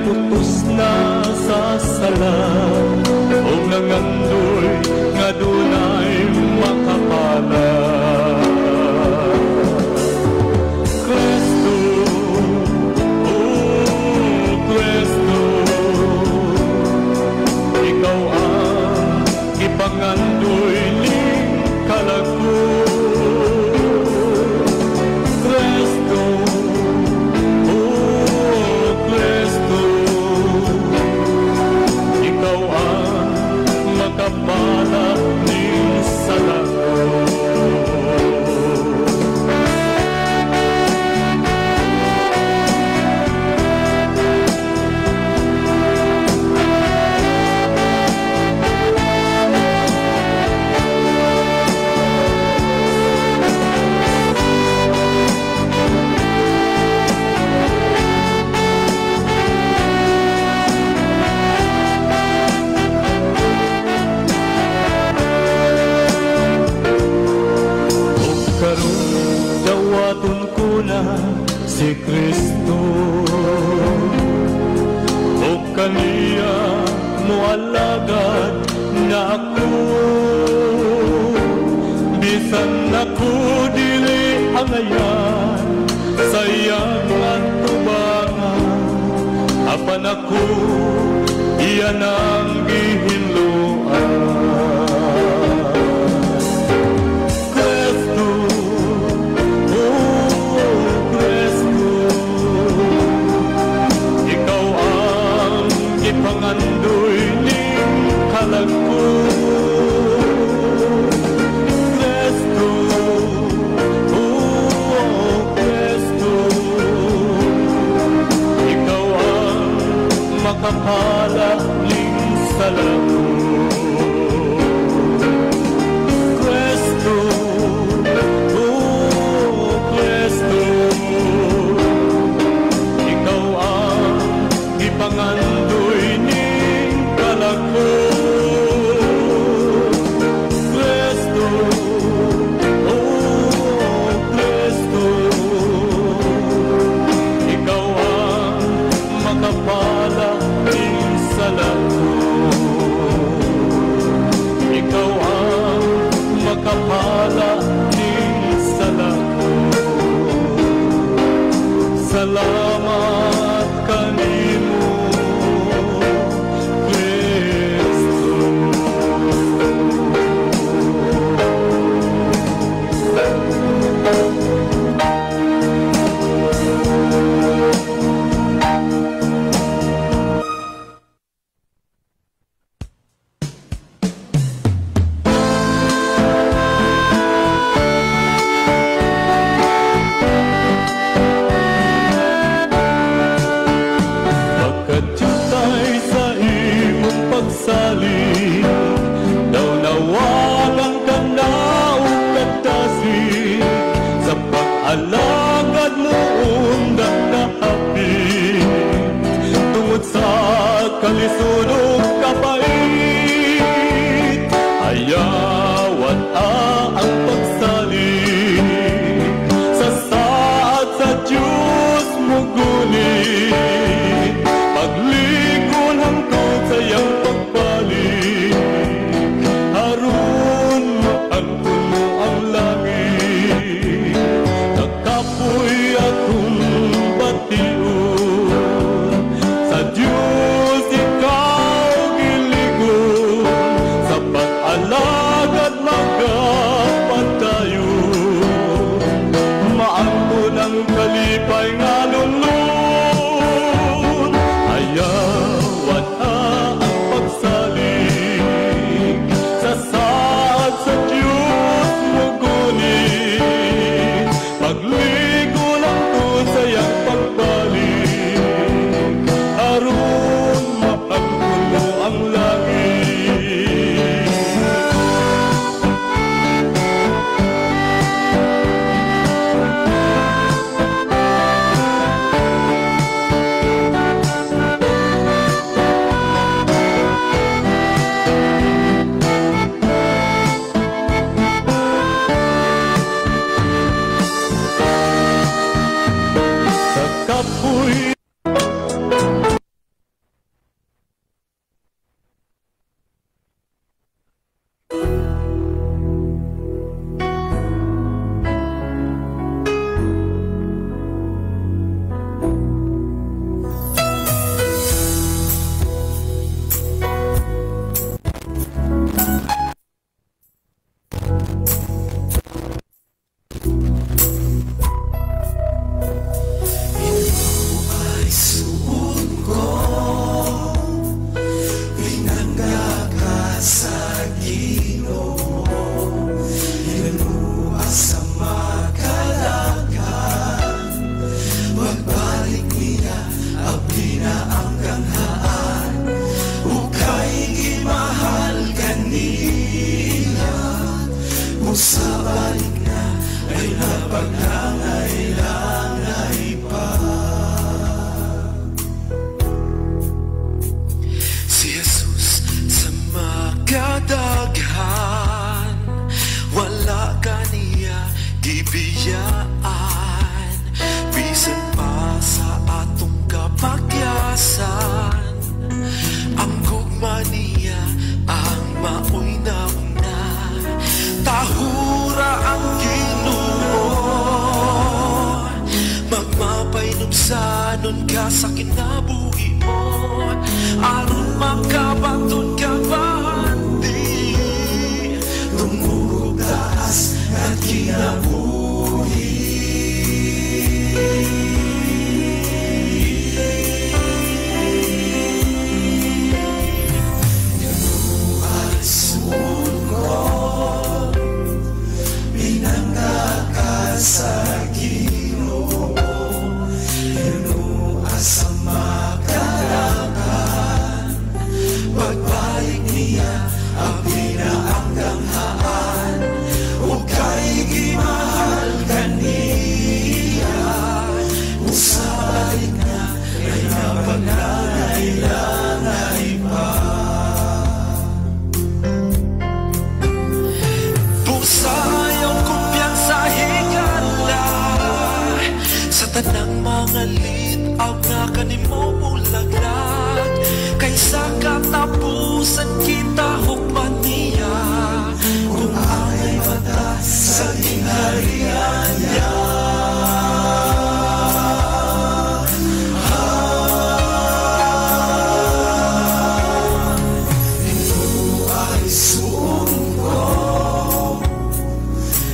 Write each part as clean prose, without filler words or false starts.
Nagputos na sa sala ug nangandoy nga dunay makapala. Kristo, oh Kristo, ikaw ang gipangandoy ning kalag ko. Kristo, oh Kristo, ikaw ang makapala ning sala ko. Ug karon dawaton ko na si Kristo, ug kaniya moalagad na ako. Bisan ako dili angayan sa iyang atubangan, apan ako iya nang gihinloan. Kristo, oh Kristo, ikaw ang gipangandoy ning kalag ko. Kristo, oh Kristo, ikaw ang makapala ning sala ko. Kristo, oh Kristo, ikaw ang gipangandoy ning kalag ko. Kristo, oh Kristo, ikaw ang makapala ning sala ko. Ikaw ang makapala ning sala ko. Salamat kanimo, Kristo. Pagkadyutay sa imong pagsalig, daw nawagan ka na og kadasig, sa pag-alagad mo undang nahapit, tungod sa kalisod ug kapait. Ayawat ang pagsalig sa saad sa Diyos mugulit, pagligon hangtod sa iyang pagbalik, aron maangkon mo ang langit. Nakapoy akong bation sa Diyos ikaw. Katapusan. Ang gugma niya ang maoy nauna. Tahura ang Ginoo. Magmapahinumsanon ka sa kinabuhi mo aron makabaton ka bandi tungog taas nga kinabuhi. Suon ko, pinangga ka sa Ginoo, Hinua sa makalakan. Pagbalik niya ang pinaanggang haan, ug kay gimahal kaniya. Kung sa balik na ay napaglalay-langay pa. Busayaw kumpiyansa higala sa tanang mga litaw nga kanimo mulaglag, kaysa katapusan kita hukman niya kung angay mata sa gingharian niya. Ay suon ko,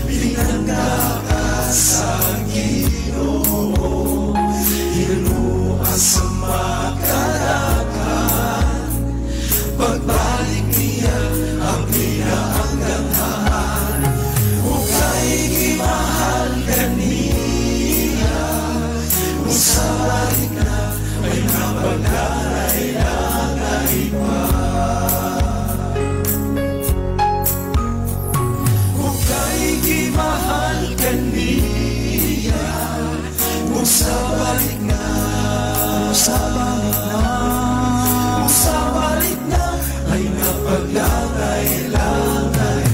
pinangga ka sa Ginoo, Hinua sa makalakan. Pagbalik niya ang pinaanggang haan, ug kay gimahal kaniya. Kung sa balik na ay napaglalay-langay pa. Ug kay gimahal kaniya. Kung sa balik na, sa balik na, kung sa balik na ay napaglalay-langay.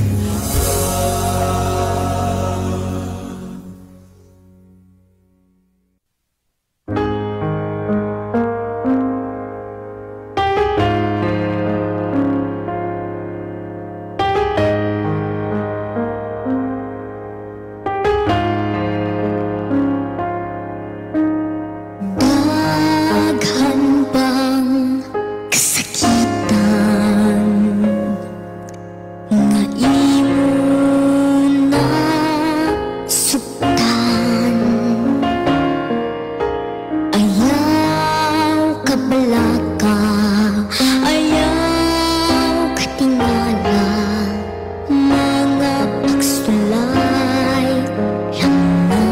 Daghan pang kasakitan nga imo na suktan. Ayaw kabalaka, ayaw katingala, mga pagsulay lang na.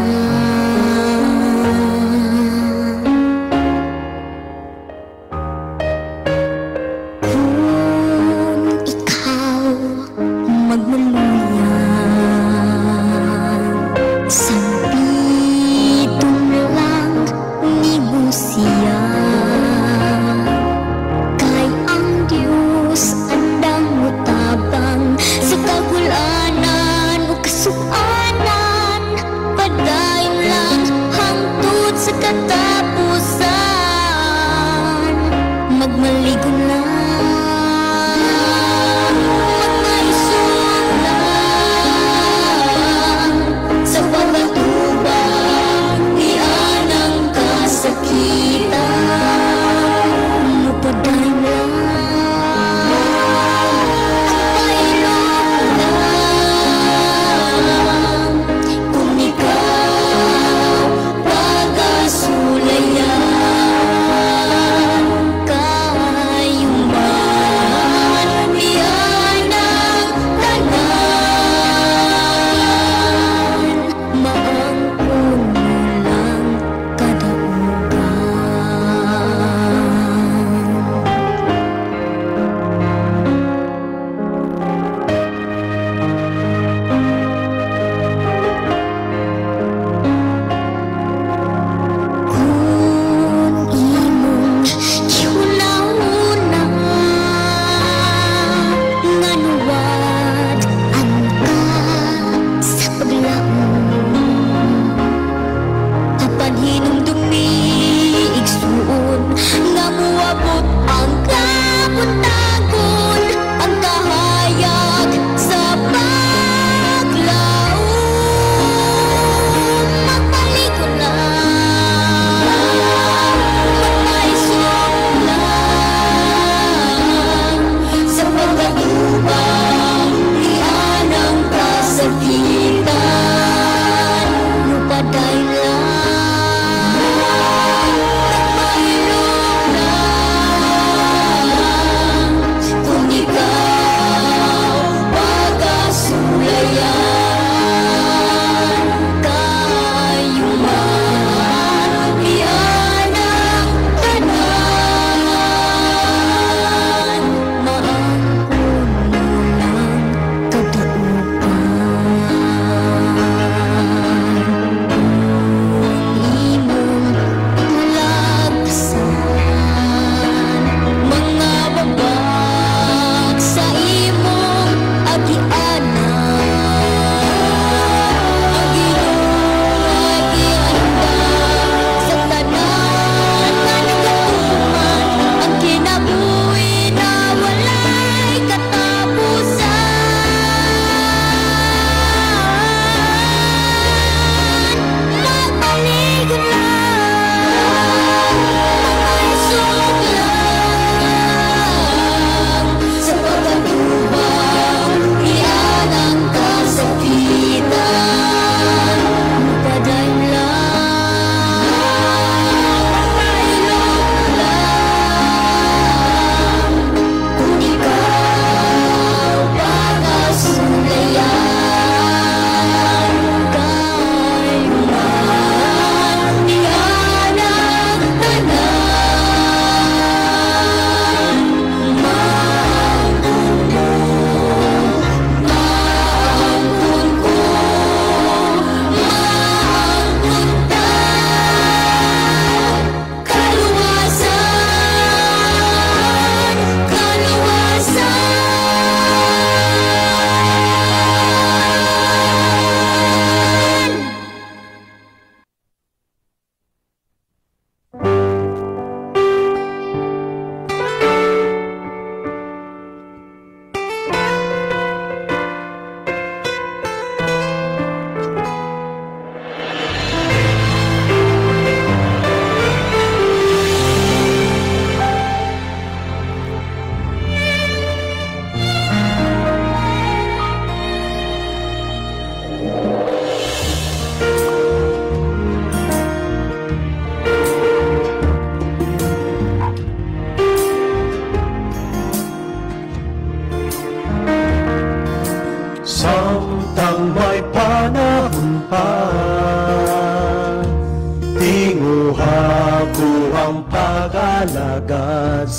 Kung ikaw magmuluyan, sampiton lang nimo siya. Kay ang Diyos andang mutabang sa kagulanan o kasuanan, padayon lang hangtod sa katapusan. Magmaligon lang, magmaisog lang sa pagbatubang nianang kasakitan. Mupadayon lang at pailog lang kung ikaw pagasulayan. Kayong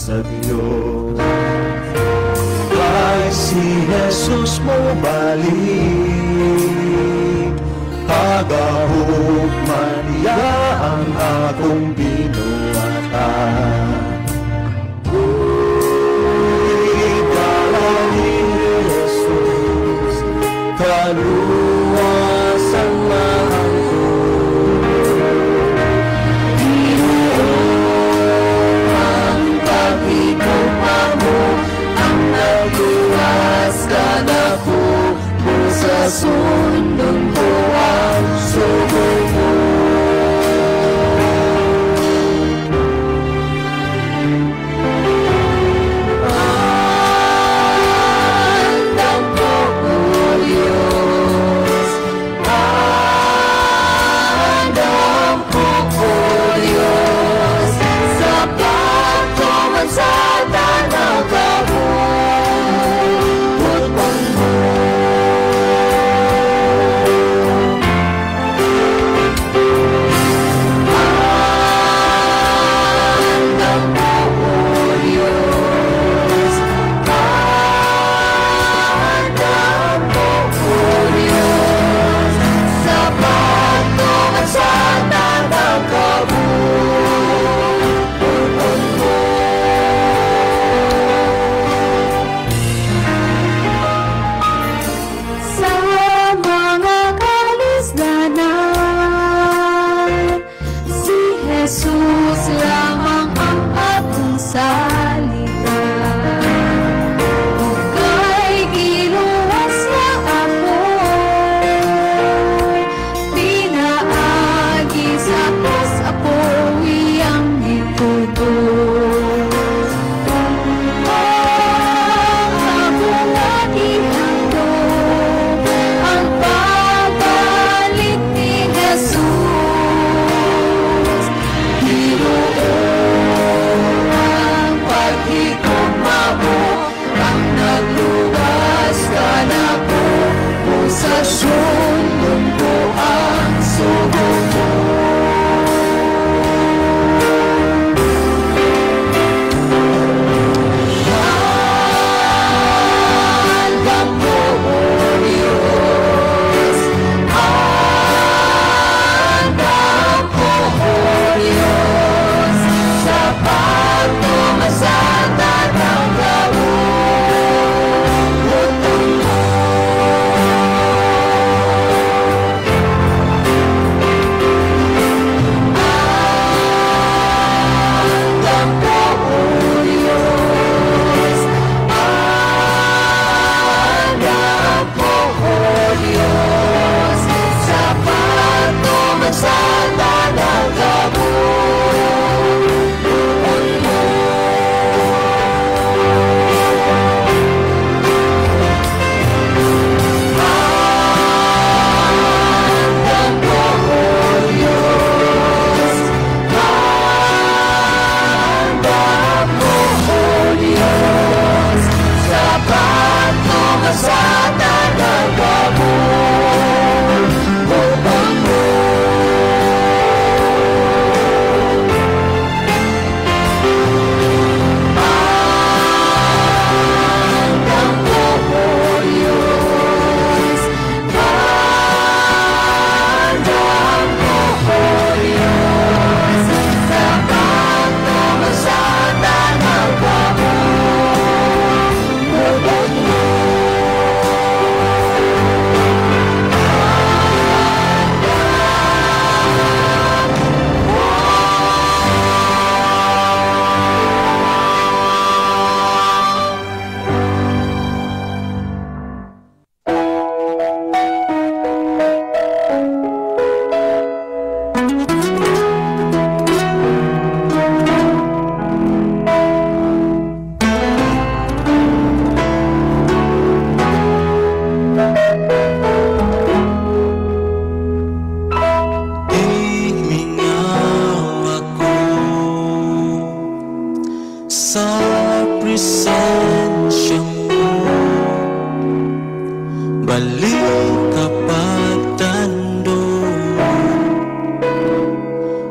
sa Diyos. Kay si Jesus mo balik, pagahugman niya ang akong binuhatan. Higala ni Jesus, kaluwasan mahangko. Ang paghigugma mo ang nagluwas kanako, busa sundon ko ang sugo mo. Andam ko, O Diyos, andam ko, O Diyos, sa pagtuman sa tanang kabubut-on mo. Andam ko, O Diyos, andam ko, O Diyos, sa pagtuman sa tanang kabubut-on mo. Sa mga kalisdanan, si Jesus lamang ang atong saligan. Ug kay giluwas niya ako, pinaagi sa krus ako iyang gitutos. Ang akong gihandom, ang pagbalik ni Jesus. Ginoo, ang paghigugma mo ang nagluwas kanako, sa sundon ko ang sugo mo. Andam ko, O Diyos, andam ko, O Diyos, sa pagtuman sa tanang kabubut-on mo. Andam ko, O Diyos, andam ko, O Diyos, sa pagtuman sa tanang kabubut-on mo. Andam ko, O Diyos, andam ko, O Diyos, sa pagtuman sa tanang kabubut-on mo. Andam ko, O Diyos, andam ko, O Diyos, sa pagtuman sa tanang kabubut-on mo. Imingaw ako sa presensya mo, balik kapagtando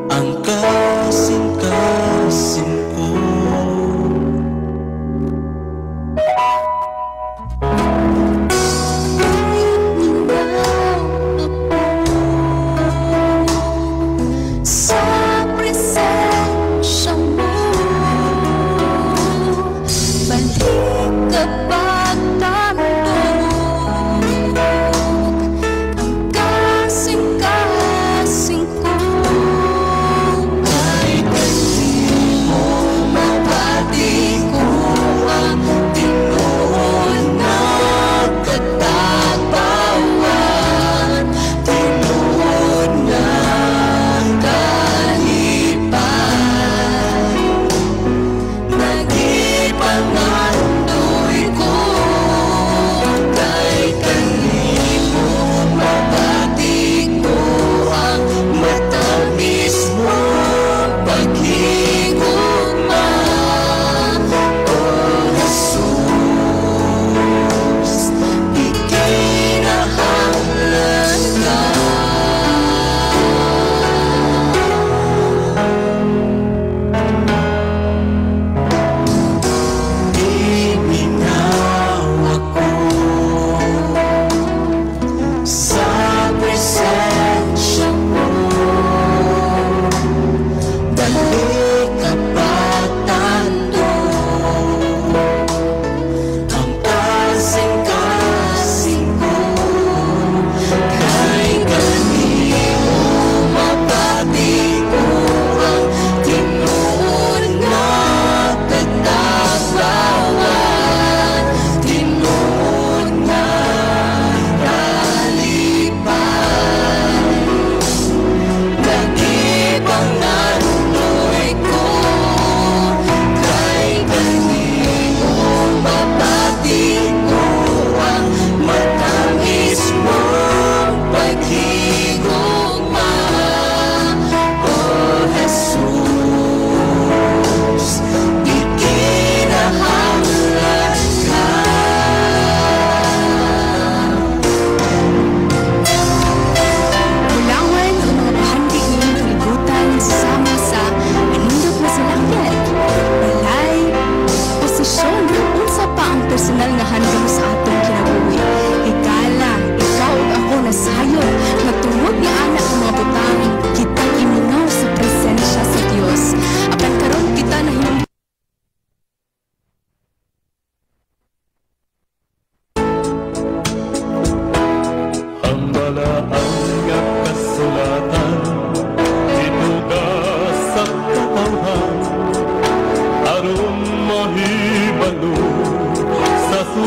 ang kasing-kasing ko.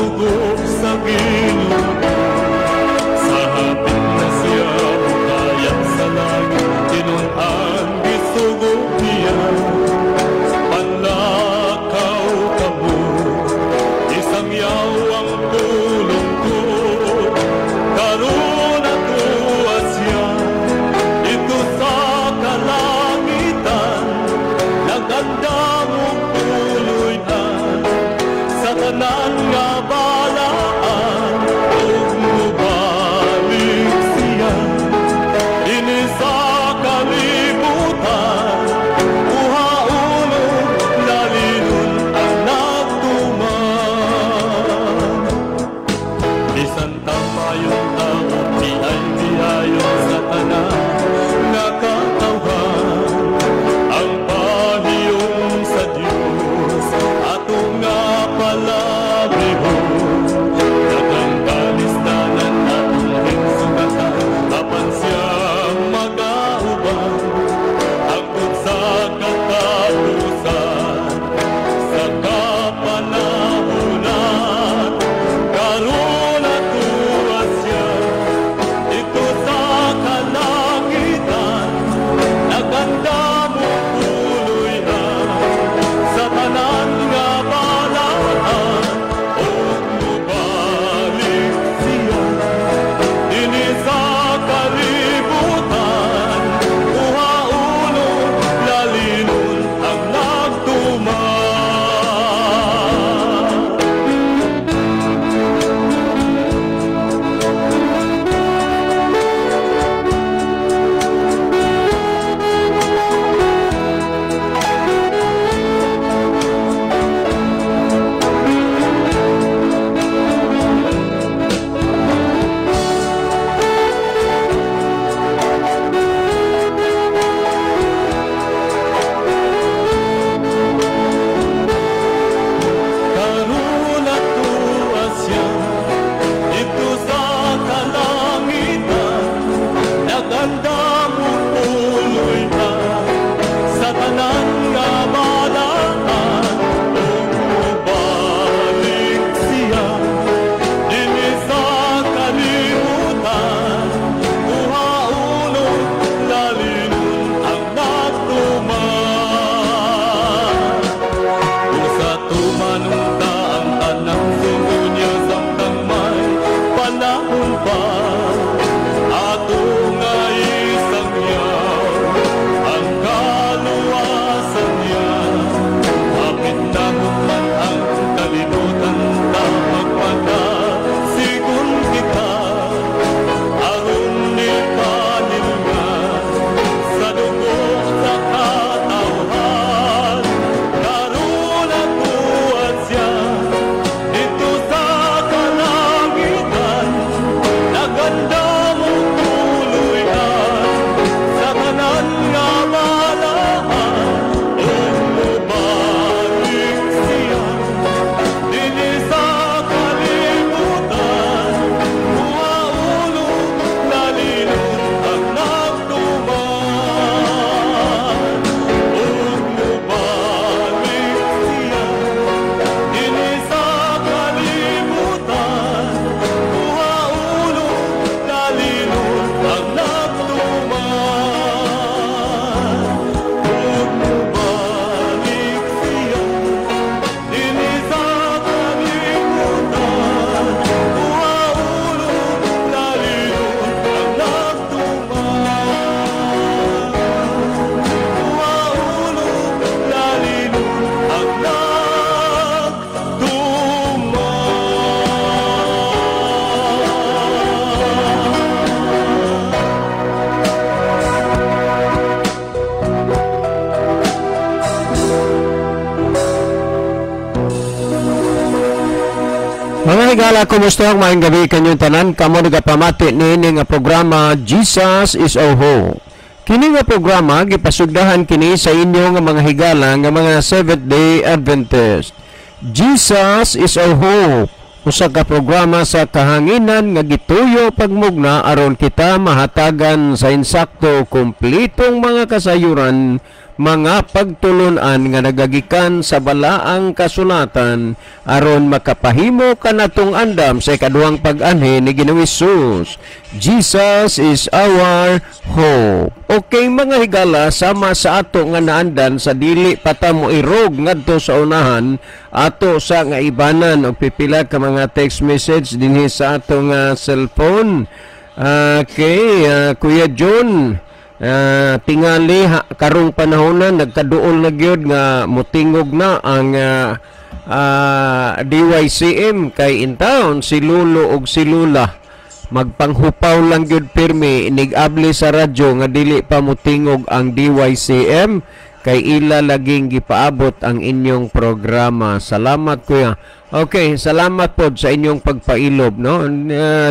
Sugo sa Ginoo. Sa hapit na siya mukayat sa langit, tinun-an gisugo niya. Panlakaw kamo, isang yaw ang tulong ko. Karon atoa siya, dito sa kalangitan, nagandam og tuloy-an sa tanan nga balaan, ug mubalik siya dinhi sa kalibutan, kuhaon ug lalinon ang nagtuman. Bisan tamayon tao, biay-biayon sa tanan nga katawhan, ang pahiyom sa Dios ato nga palabihon. Daghang kalisdanan atong hinsugatan, apan siya magauban hangtod sa katapusan, sa kapanahonan. Karon atoa siya dito sa kalangitan, nagandam og tuloy-an sa tanan nga balaan, ug mubalik siya dinhi sa kalibutan, kuhaon ug lalinon ang nagtuman. Karon atoa siya dito sa kalangitan, nagandam og tuloy-an sa tanan nga balaan, ug mubalik siya dinhi sa kalibutan, kuhaon ug lalinon ang nagtuman. Kung sa tumanong ta ang tanang sugo niya samtang may panahon pa, ato nga isangyaw ang kaluwasan niya. Hapit na man ang kalibutan, ta magpakasigon kita, aron ni panilngan sa dugo sa katawhan. Karon atoa siya dito sa kalangitan, nagandam og tuloy-an sa tanan nga balaan, ug mubalik siya dinhi sa kalibutan, kuhaon ug lalinon ang nagtuman. Ug mubalik siya dinhi sa kalibutan, kuhaon ug lalinon ang nagtuman. Ug mubalik siya dinhi sa kalibutan, kuhaon ug lalinon ang nagtuman. Kuhaon ug lalinon ang nagtuman. Mga higala, kumusta ang maayong gabi kanyong tanan? Kamo nagapamati niini nga programa, Jesus is Our Hope. Kini nga programa gipasugdahan kini sa inyo nga mga higala nga mga Seventh Day Adventist. Jesus is Our Hope, usa ka programa sa kahanginan nga gituyo pagmugna aron kita mahatagan sa insakto, kumplitong mga kasayuran. mga pagtulunan nga nagagikan sa balaang kasulatan aron makapahimo kanatong andam sa ikaduhang pag-anhi ni Ginoong Hesus. Jesus is our hope. Okay, mga higala, sama sa ato nga naandan sa dili pa ta mo irog ngadto sa unahan, ato sa nga ibanan og pipila ka mga text message dinhi sa ato nga cellphone. Okay, Kuya John, tingali ha, karong panahonan nagkaduol na gyud nga mutingog na ang DYCM kay in town si Lulo og si Lula magpanghupaw lang gyud pirmi inig-abli sa radyo nga dili pa mutingog ang DYCM kay ila laging gipaabot ang inyong programa. Salamat, kuya. Okay, salamat pod sa inyong pagpailob, no?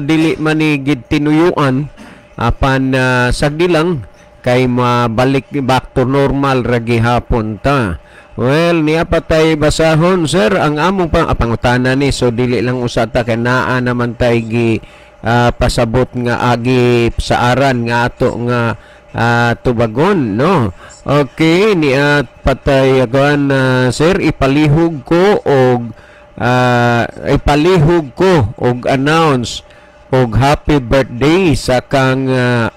Dili man ni gid tinuyuan apan sagdi lang kay mabalik, back to normal ra gihapon ta. Well, niya pa tay basahon, sir, ang among pangutana ni, so dili lang usa ta kay naa naman tay gi pasabot nga agi saaran nga ato nga tubagon, no? Okay, niya patay kuan, sir, ipalihog ko og announce og happy birthday sa kang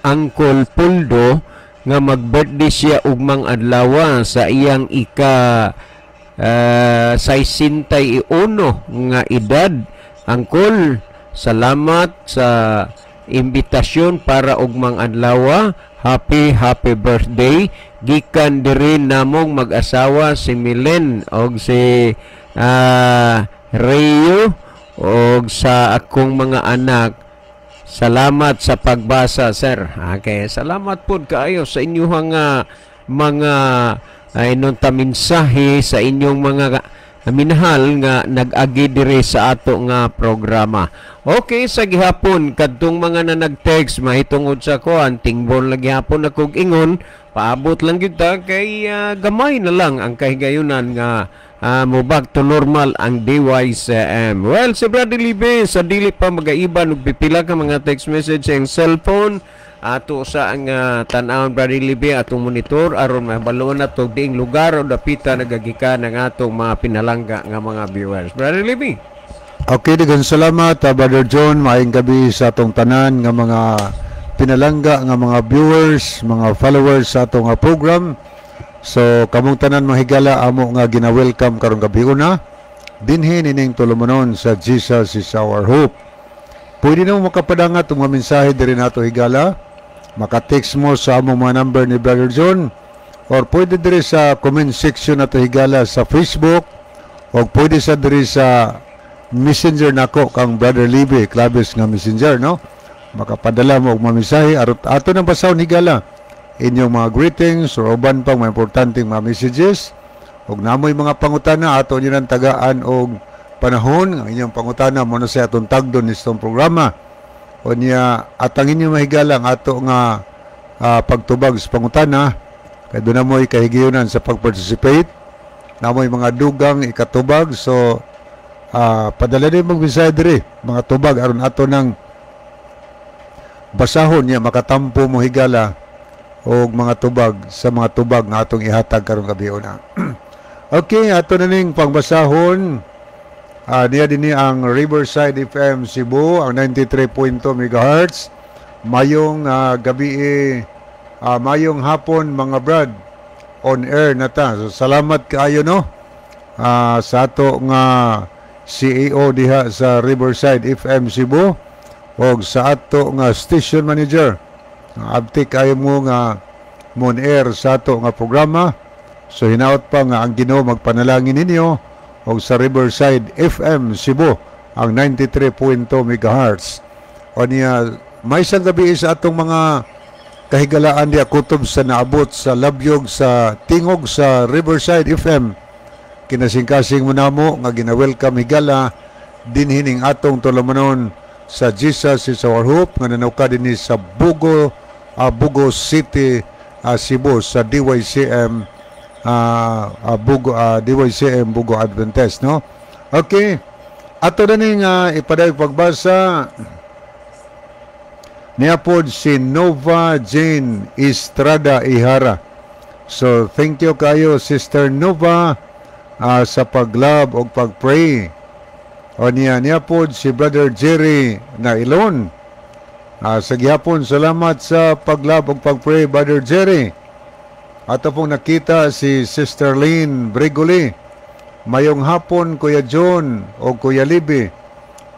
Uncle Puldo nga mag-birthday siya ugmang adlaw sa iyang ika 61 nga edad. Uncle, salamat sa imbitasyon para ugmang adlaw. Happy happy birthday gikan diri namong mag-asawa, si Milen og si Rio, og sa akong mga anak. Salamat sa pagbasa, sir. Okay, salamat pod kaayo sa inyong mga inunta mensahe sa inyong mga minahal nga nag-agi diri sa ato nga programa. Okay, sa gihapon kadtong mga na nag-text mahitungod sa kuan, tingbon lang gihapon akog ingon, paabot lang gyud ta kay gamay na lang ang kahigayunan nga mo back to normal ang DYCM. Well, si Brother Libe, sa dili pa magaiban og pipila ka mga text message sa iyang cellphone, ato sa ang tan-awon, Brother Libe, atong monitor aron mahibaluan nato diing lugar o dapita nagagikan ang atong mga pinalangga nga mga viewers. Brother Libe. Okay, daghang salamat, Brother John. Maayong gabi sa atong tanan nga mga pinalangga nga mga viewers, mga followers sa atong program. So, kamong tanan, mga higala, amo nga gina-welcome karong gabi una dinhi nining tulumanon sa Jesus is Our Hope. Pwede na mo makapadangat ang mga mensahe diri nato, higala. Maka-text mo sa among mga number ni Brother John or pwede diri sa comment section nato, higala, sa Facebook o pwede sa diri sa messenger nako kang Brother Libe Claves nga messenger, no? Makapadala mo og mga mensahe aron ato nang basahon, higala, inyong mga greetings or uban pang mga importanteng mga messages. Og namoy mga pangutana, ato nyo nang tagaan og panahon ang inyong pangutana mo na sa atong tagdon nitong programa. O niya atang inyong mahigala ang ato nga pagtubag sa pangutana kay doon na mo'y kahigayunan sa pag-participate, namoy mga dugang ikatubag. So padala din mag mensahe diri, mga tubag, aron ato nang basahon niya makatampo mo, higala, og mga tubag sa mga tubag nga atong ihatag karong gabi una. Okay, ato na ning pangbasahon. Niya dinhi ang Riverside FM Cebu, ang 93.2 MHz. Mayong gabi, mayong hapon, mga brad. On air na ta. So, salamat kaayo, no, sa ato nga CEO diha sa Riverside FM Cebu og sa ato nga station manager. Abtik kaayo mo nga mon air sa ato nga programa. So hinaot pa nga ang Ginoo magpanalangin ninyo og sa Riverside FM Cebu ang 93.2 MHz. O niya may isang gabi sa atong mga kahigalaan diya kutob sa naabot sa labyog sa tingog sa Riverside FM. Kinasingkasing mo namo nga gina-welcome, higala, dinhi ning atong tulumanon sa Jesus is Our Hope nga nanawka dinhi sa Bugo City, Cebu, sa DYCM Bugo, DYCM Bugo Adventist, no? Okay. Ato na ning ipaday pagbasa. Niya pod si Nova Jane Estrada Ihara. So thank you kayo, Sister Nova, sa paglove o pagpray. O niya niya po si Brother Jerry na Ilon. Sa gihapon, salamat sa paglove o pagpray, Brother Jerry. Ato pong nakita si Sister Lynn Brigoli. Mayong hapon, Kuya John o Kuya Libby.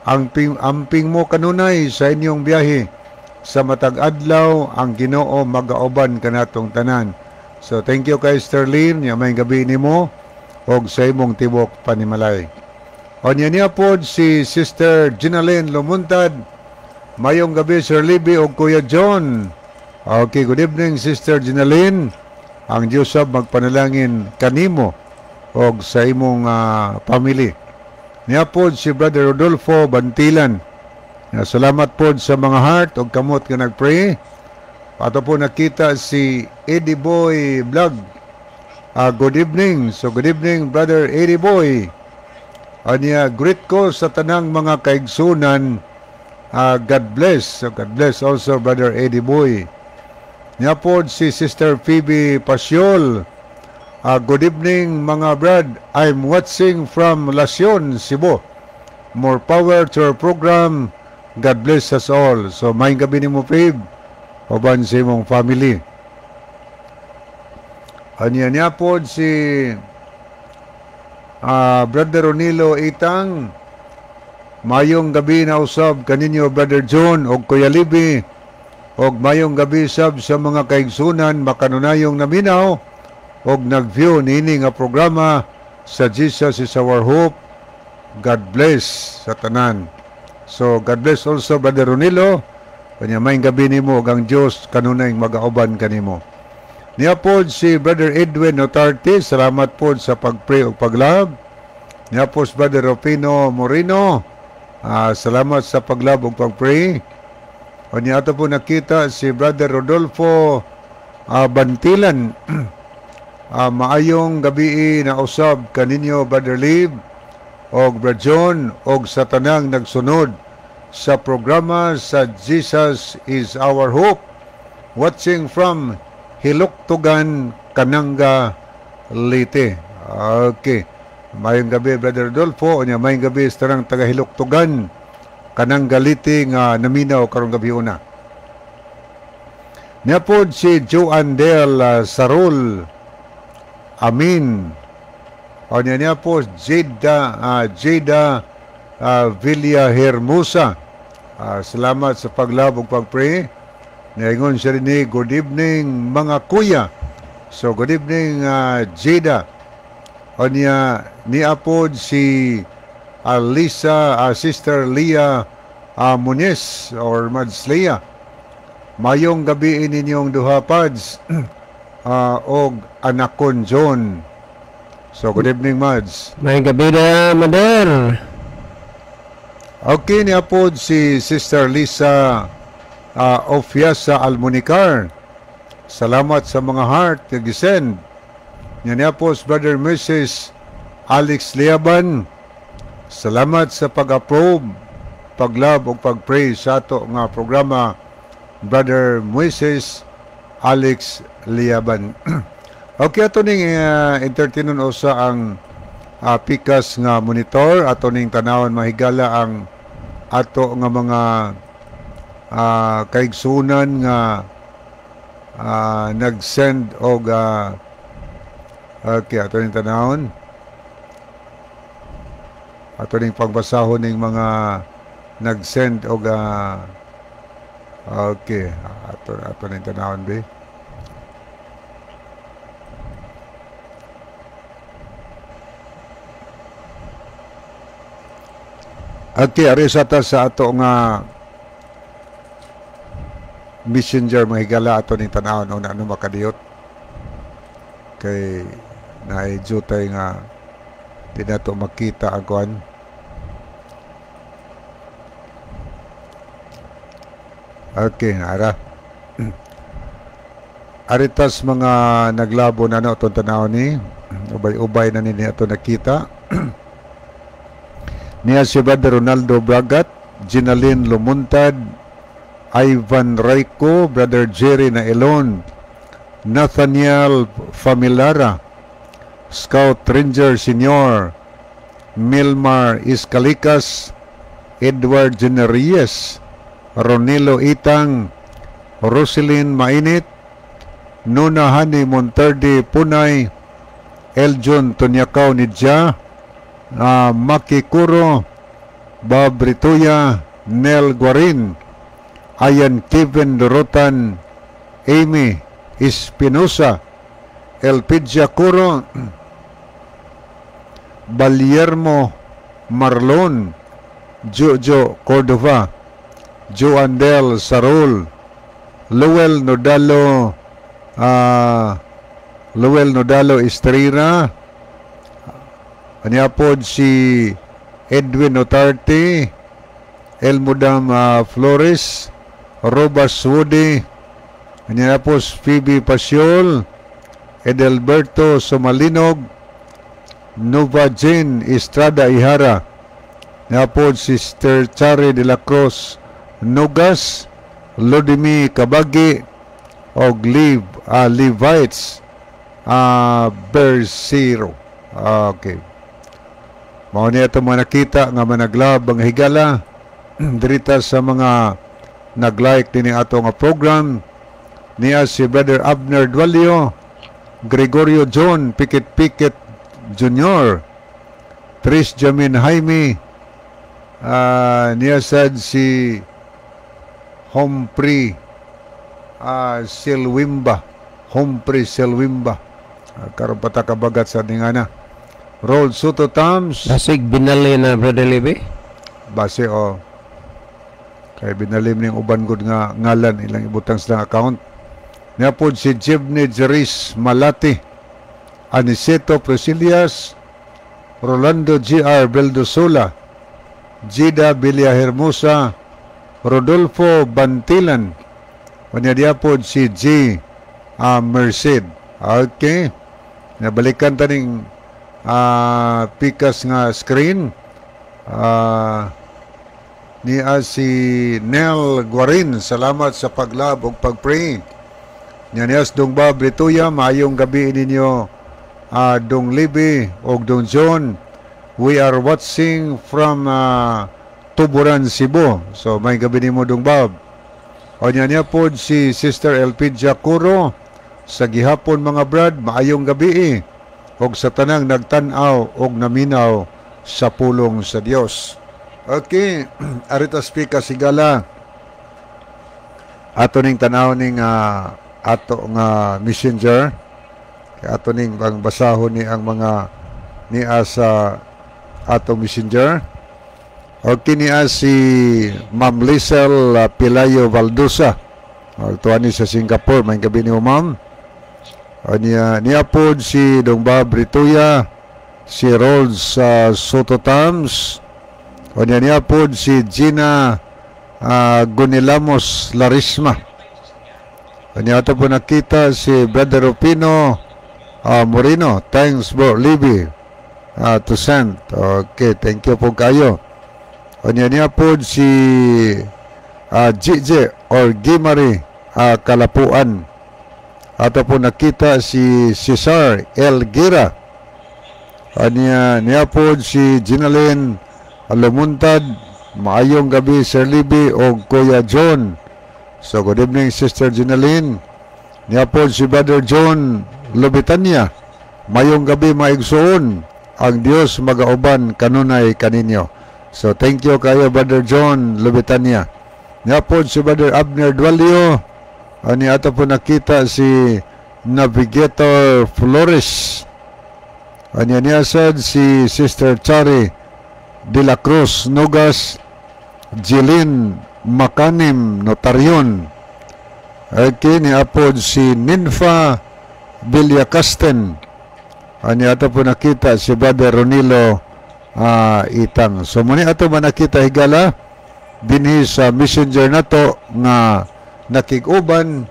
Ang amping mo kanunay sa inyong biyahe. Sa matag adlaw, ang Ginoo magauban kanatong tanan. So thank you kay Sister Lynn, ya may gabi nimo og sa imong tibok panimalay. O niya niya po si Sister Ginalyn Lumuntad. Mayong gabi, Sir Libby og Kuya John. Okay, good evening, Sister Ginalyn. Ang Diyos sab magpanalangin kanimo og sa imong family. Niya po si Brother Rodolfo Bantilan. Salamat po sa mga heart og kamot nga nagpray. Ato po nakita si Eddie Boy Vlog. Good evening. So good evening, Brother Eddie Boy. Anya, greet ko sa tanang mga kaigsunan. God bless. So God bless also, Brother Eddie Boy. Niya po si Sister Phoebe Pasiol. Good evening, mga brad. I'm watching from Lacion, Cebu. More power to our program. God bless us all. So maayong gabi nimo, Phoebe, uban sa imong family. Anya niya po si Brother Ronilo Itang. Mayong gabi na usab kaninyo, Brother John og Kuya Libby, og mayong gabi sab sa mga kaigsunan makanunayong naminaw og nag-view niini nga programa sa Jesus Is Our Hope. God bless sa tanan. So God bless also, Brother Ronilo. Kanya maayong gabi nimo ug ang Dios kanunay magauban kanimo. Niya po si Brother Edwin Notarte, salamat po sa pag-pray ug paglove. Niya po si Brother Rufino Moreno, salamat sa paglove ug pag-pray. O niya ato po nakita si Brother Rodolfo Bantilan. Maayong gabi na usab kaninyo, Brother Lib og Brother John og sa tanang nagsunod sa programa sa Jesus Is Our Hope. Watching from Hiluktugan, Kananga, Leyte. Okay. Maayong gabi, Brother Rodolfo. Unya maayong gabi sa tanang taga Hiluktugan, Kananga, Leyte nga naminaw karong gabi una. Niya po si Joan Del Sarul. Amin. O niya niya po Jada Villahermosa. Salamat sa paglove ug pagpray. Niingon siya rin ni, good evening, mga kuya. So good evening, Jada. O niya niapod si Lisa, Sister Leah Muniz or Mads Leah. Mayong gabi ninyong duha pads og anakon John. So good evening, Mads. May gabi na, Mader. Okay, niya po si Sister Lisa Ofiasa Almunicar. Salamat sa mga heart nga gisend. Niya niya po si Brother Mrs. Alex Liaban. Salamat sa pag-approve, pag-love ug pag-pray sa ato nga programa, Brother Moises Alex Liaban. Okay, ato ning entertainon usa ang pikas nga monitor. Ato ning tanawon, mahigala, ang ato nga mga kaigsunan nga nag-send og okay, ato ning tanawon, ato ning pagbasahon ning mga nag-send og okay, ato ning tanawon be. Okay, ari sa ta sa ato nga Messenger, mahigala, ato ning tanawon una ano makadiyot kay naay jutay nga di nato makita ang kuan. Okay, ara. Aritas mga naglabo na no atong tanawon ni ubay-ubay na nini ato nakita. Niya si Brother Ronaldo Bragat, Ginalyn Lumuntad, Ivan Rayco, Brother Jerry Nailon, Nathaniel Familara, Scout Ranger Senior, Milmar Iscalicas, Edward Generries, Ronilo Itang, Roselyn Mainit, Nuna Hani Monterde Punay, Eljon Tunyakaw Nidja, Maki Kuro, Bob Rituya, Nel Guarin, Ayan Kevin Dorotan, Amy Espinosa, Elpidia Curo, Baliermo Marlon, Jojo Cordova, Joandel Sarol, Luel Nodalo, Luel Nodalo Estrera, anya pod si Edwin Otarte, Elmudam Flores, Robas Woody, anya po si Phoebe Pasiol, Edelberto Somalinog, Nova Jane Estrada Ihara, anya po Sister Chari de la Cruz Nugas, Lodimi Kabagi, og Levites Bersiro. Okay. Mao niya ito mga nakita nga managlab ang higala dirita sa mga nag-like dinhi ato nga program niya si Brother Abner Dualio, Gregorio John Pikit Pikit Jr., Tris Jamin Jaime, niya sad si Humphrey Silwimba, Humphrey Silwimba. Karon pa ta kabagat sa ningana. Roll Soto Tams. Dasig binali na, Brother Libby. Base o kay binalim ning uban gud nga ngalan ilang ibutang sa account. Niya pod si Jibney Jeris Malati, Aniceto Priscillas, Rolando G.R. Beldosola, Gida Villahermosa, Rodolfo Bantilan. Unya diya pod si G. Merced. Okay. Nabalikan taning pikas nga screen. Niya si Nel Guarin. Salamat sa pag-love ug pag-pray. Niya niya Dong Bob Rituya, maayong gabi ninyo, Dong Libby ug Dong John. We are watching from Tuburan, Cebu. So may gabi nimo, Dong Bob. O niya niya pod si Sister Elpidia Curo, sa gihapon mga brad, maayong gabi og sa tanang nagtan-aw og naminaw sa pulong sa Dios. Okay, arita speaker sigala. Ato ning tanaw ning ato nga messenger. Kay ato ning bang basahon ni ang mga niya sa ato messenger. Okay, niya si Ma'am Liesel Pilayo Valdosa. Tuwa ni sa Singapore. May gabi niyo, ma'am. O niya, niya po si Dong Bob Rituya, si Rolls Soto Tams, o niya, niya po si Gina Gunilamos Larisma. O niya ato po nakita si Brother Rupino Moreno. Thanks, bro, Libby, to send. Okay, thank you po kayo. O niya, niya po si GJ or Gimari Kalapuan. Ato po nakita si Cesar El Gira. Niya, niya po si Ginalyn Lumuntad. Maayong gabi, Sir Libby o Kuya John. So good evening, Sister Ginalyn. Niya po si Brother John Lubitanya. Mayong gabi, maigsoon. Ang Dios magauban kanunay kaninyo. So thank you kayo, Brother John Lubitanya. Niya po si Brother Abner Dualio. Ani ato po nakita si Navigator Flores. Anya niya sad si Sister Chari de la Cruz Nogas, Jeline Makanim Notarion. Okay, ni apod si Ninfa Villacasten. Ani ato po nakita si Brother Ronilo Itang. So muni ato man nakita higala dinhi sa messenger nato nga nakig-uban,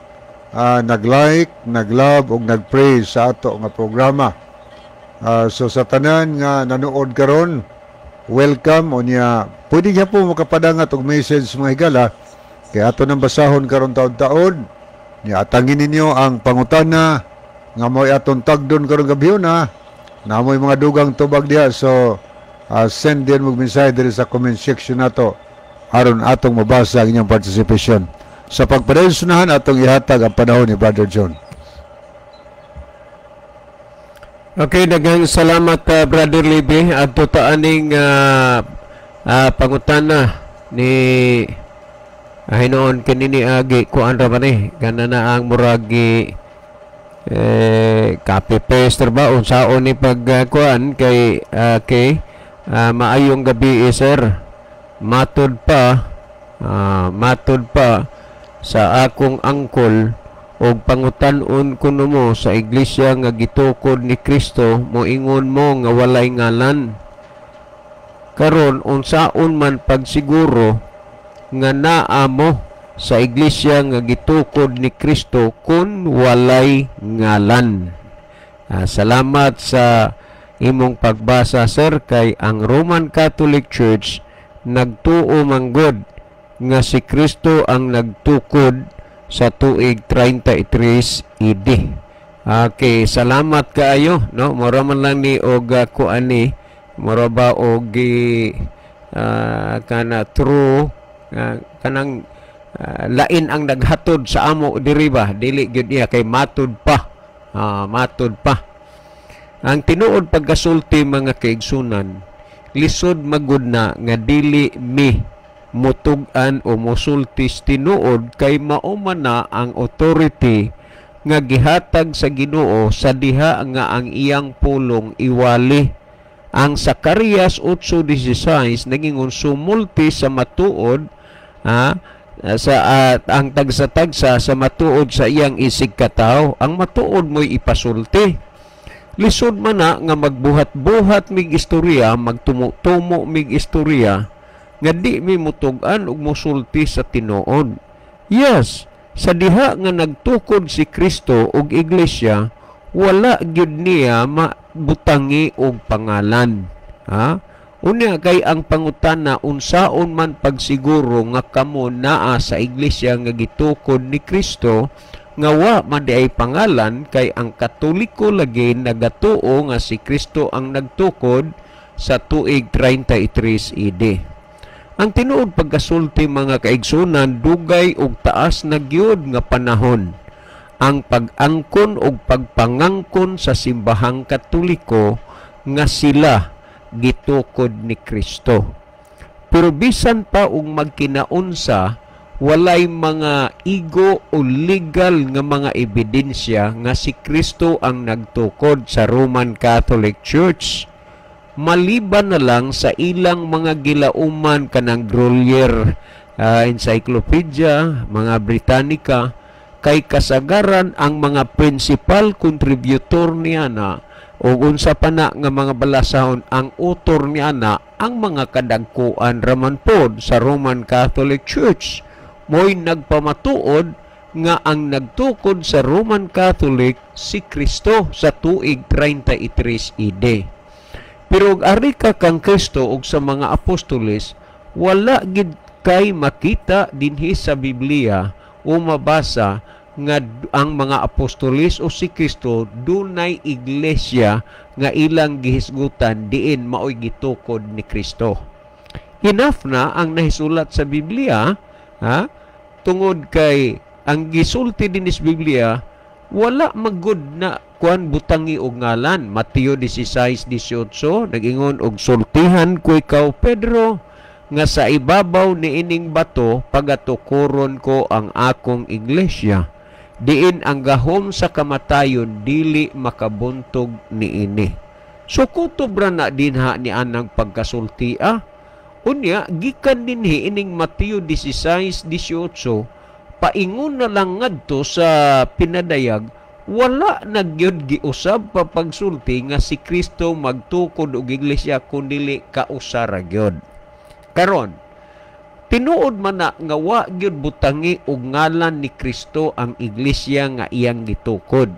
nag-like, nag-love ug nag-pray sa ato nga programa. So sa tanan nga nanood karon, welcome. Unya pwede niya po makapadangat og message, mga higala, kay ato nang basahon karon taod-taod. Nya atangin ninyo ang pangutana nga mo'y atong tagdon karong gabi na. Namoy mga dugang tubag diha, so send din mo mensahe diri sa comment section nato aron atong mabasa ang inyong participation. Sa pagpadayon atong ihatag ang panahon ni Brother John. Okay, daghang salamat Brother Libby. Adto ta aning pangutana ni hinuon kini ni agi kuan ra ba ni kana na ang murag copy paste ba unsaon ni pag kuan kay okay, maayong gabi sir. Matud pa sa akong angkol og pangutan-on kuno mo sa iglesia nga gitukod ni Kristo, moingon mo nga walay ngalan. Karon unsaon man pagsiguro nga naa mo sa iglesia nga gitukod ni Kristo kun walay ngalan? Salamat sa imong pagbasa sir, kay ang Roman Catholic Church nagtuo manggod nga si Kristo ang nagtukod sa tuig 33 AD. Okay, salamat kaayo, no? Mura man lang ni og kuan ni, mura ba og kana true kanang lain ang naghatod sa amo diri ba, dili gyud niya kay matud pa. Matud pa. Ang tinuod pagkasulti mga kaigsunan, lisod magud na nga dili mi mutug-an o musultis tinuod kay mao man na ang authority nga gihatag sa Ginoo sa diha nga ang iyang pulong iwali. Ang Zacarias 8:16 nagingon sumulti sa matuod sa ang tagsa-tagsa sa matuod sa iyang isig katawo. Ang matuod mo'y ipasulti. Lisod man na nga magbuhat-buhat mig istorya, magtumo-tumo mig istorya nga di mi mutug-an ug mosulti sa tinuod. Yes, sa diha nga nagtukod si Kristo og iglesia, wala gyud niya mabutangi og pangalan. Ha? Unya kay ang pangutana unsaon man pagsiguro nga kamo naa sa iglesia nga gitukod ni Kristo nga wa man di ay pangalan, kay ang Katoliko lagi nagatuo nga si Kristo ang nagtukod sa tuig 33 AD. Ang tinuod pagkasulti mga kaigsunan, dugay og taas na gyud nga panahon ang pag-angkon og pagpangangkon sa simbahang Katoliko nga sila gitukod ni Kristo. Pero bisan pa og magkinaunsa, walay mga igo o legal nga mga ebidensya nga si Kristo ang nagtukod sa Roman Catholic Church, maliban na lang sa ilang mga gilauman kanang Grolier Encyclopedia, mga Britannica, kay kasagaran ang mga principal contributor niya na o unsa pa na nga mga balasahon ang author niya na ang mga kadagkuan raman pod sa Roman Catholic Church. Mo'y nagpamatuod nga ang nagtukod sa Roman Catholic si Kristo sa tuig 33 AD. Pero og ari ka kang Kristo og sa mga apostoles, wala gid kay makita dinhi sa Biblia o mabasa nga ang mga apostoles o si Kristo dunay iglesia nga ilang gihisgutan diin maoy gitukod ni Kristo. Enough na ang nahisulat sa Biblia, ha? Tungod kay ang gisulti dinhi sa Biblia wala magud na kuan butangi og ngalan. Mateo 16:18 nag-ingon og sultihan ko ikaw Pedro nga sa ibabaw niining bato pagatukoron ko ang akong iglesia, diin ang gahom sa kamatayon dili makabuntog niini. So kutob ra na dinha ni anang pagkasultia. Unya gikan dinhi ining Mateo 16:18 paingon na lang ngadto sa pinadayag, wala na gyud giusab pa pagsulti nga si Kristo magtukod og iglesia kundili kausa ra gyud. Karon tinuod man na nga wa gyud butangi og ngalan ni Kristo ang iglesia nga iyang gitukod.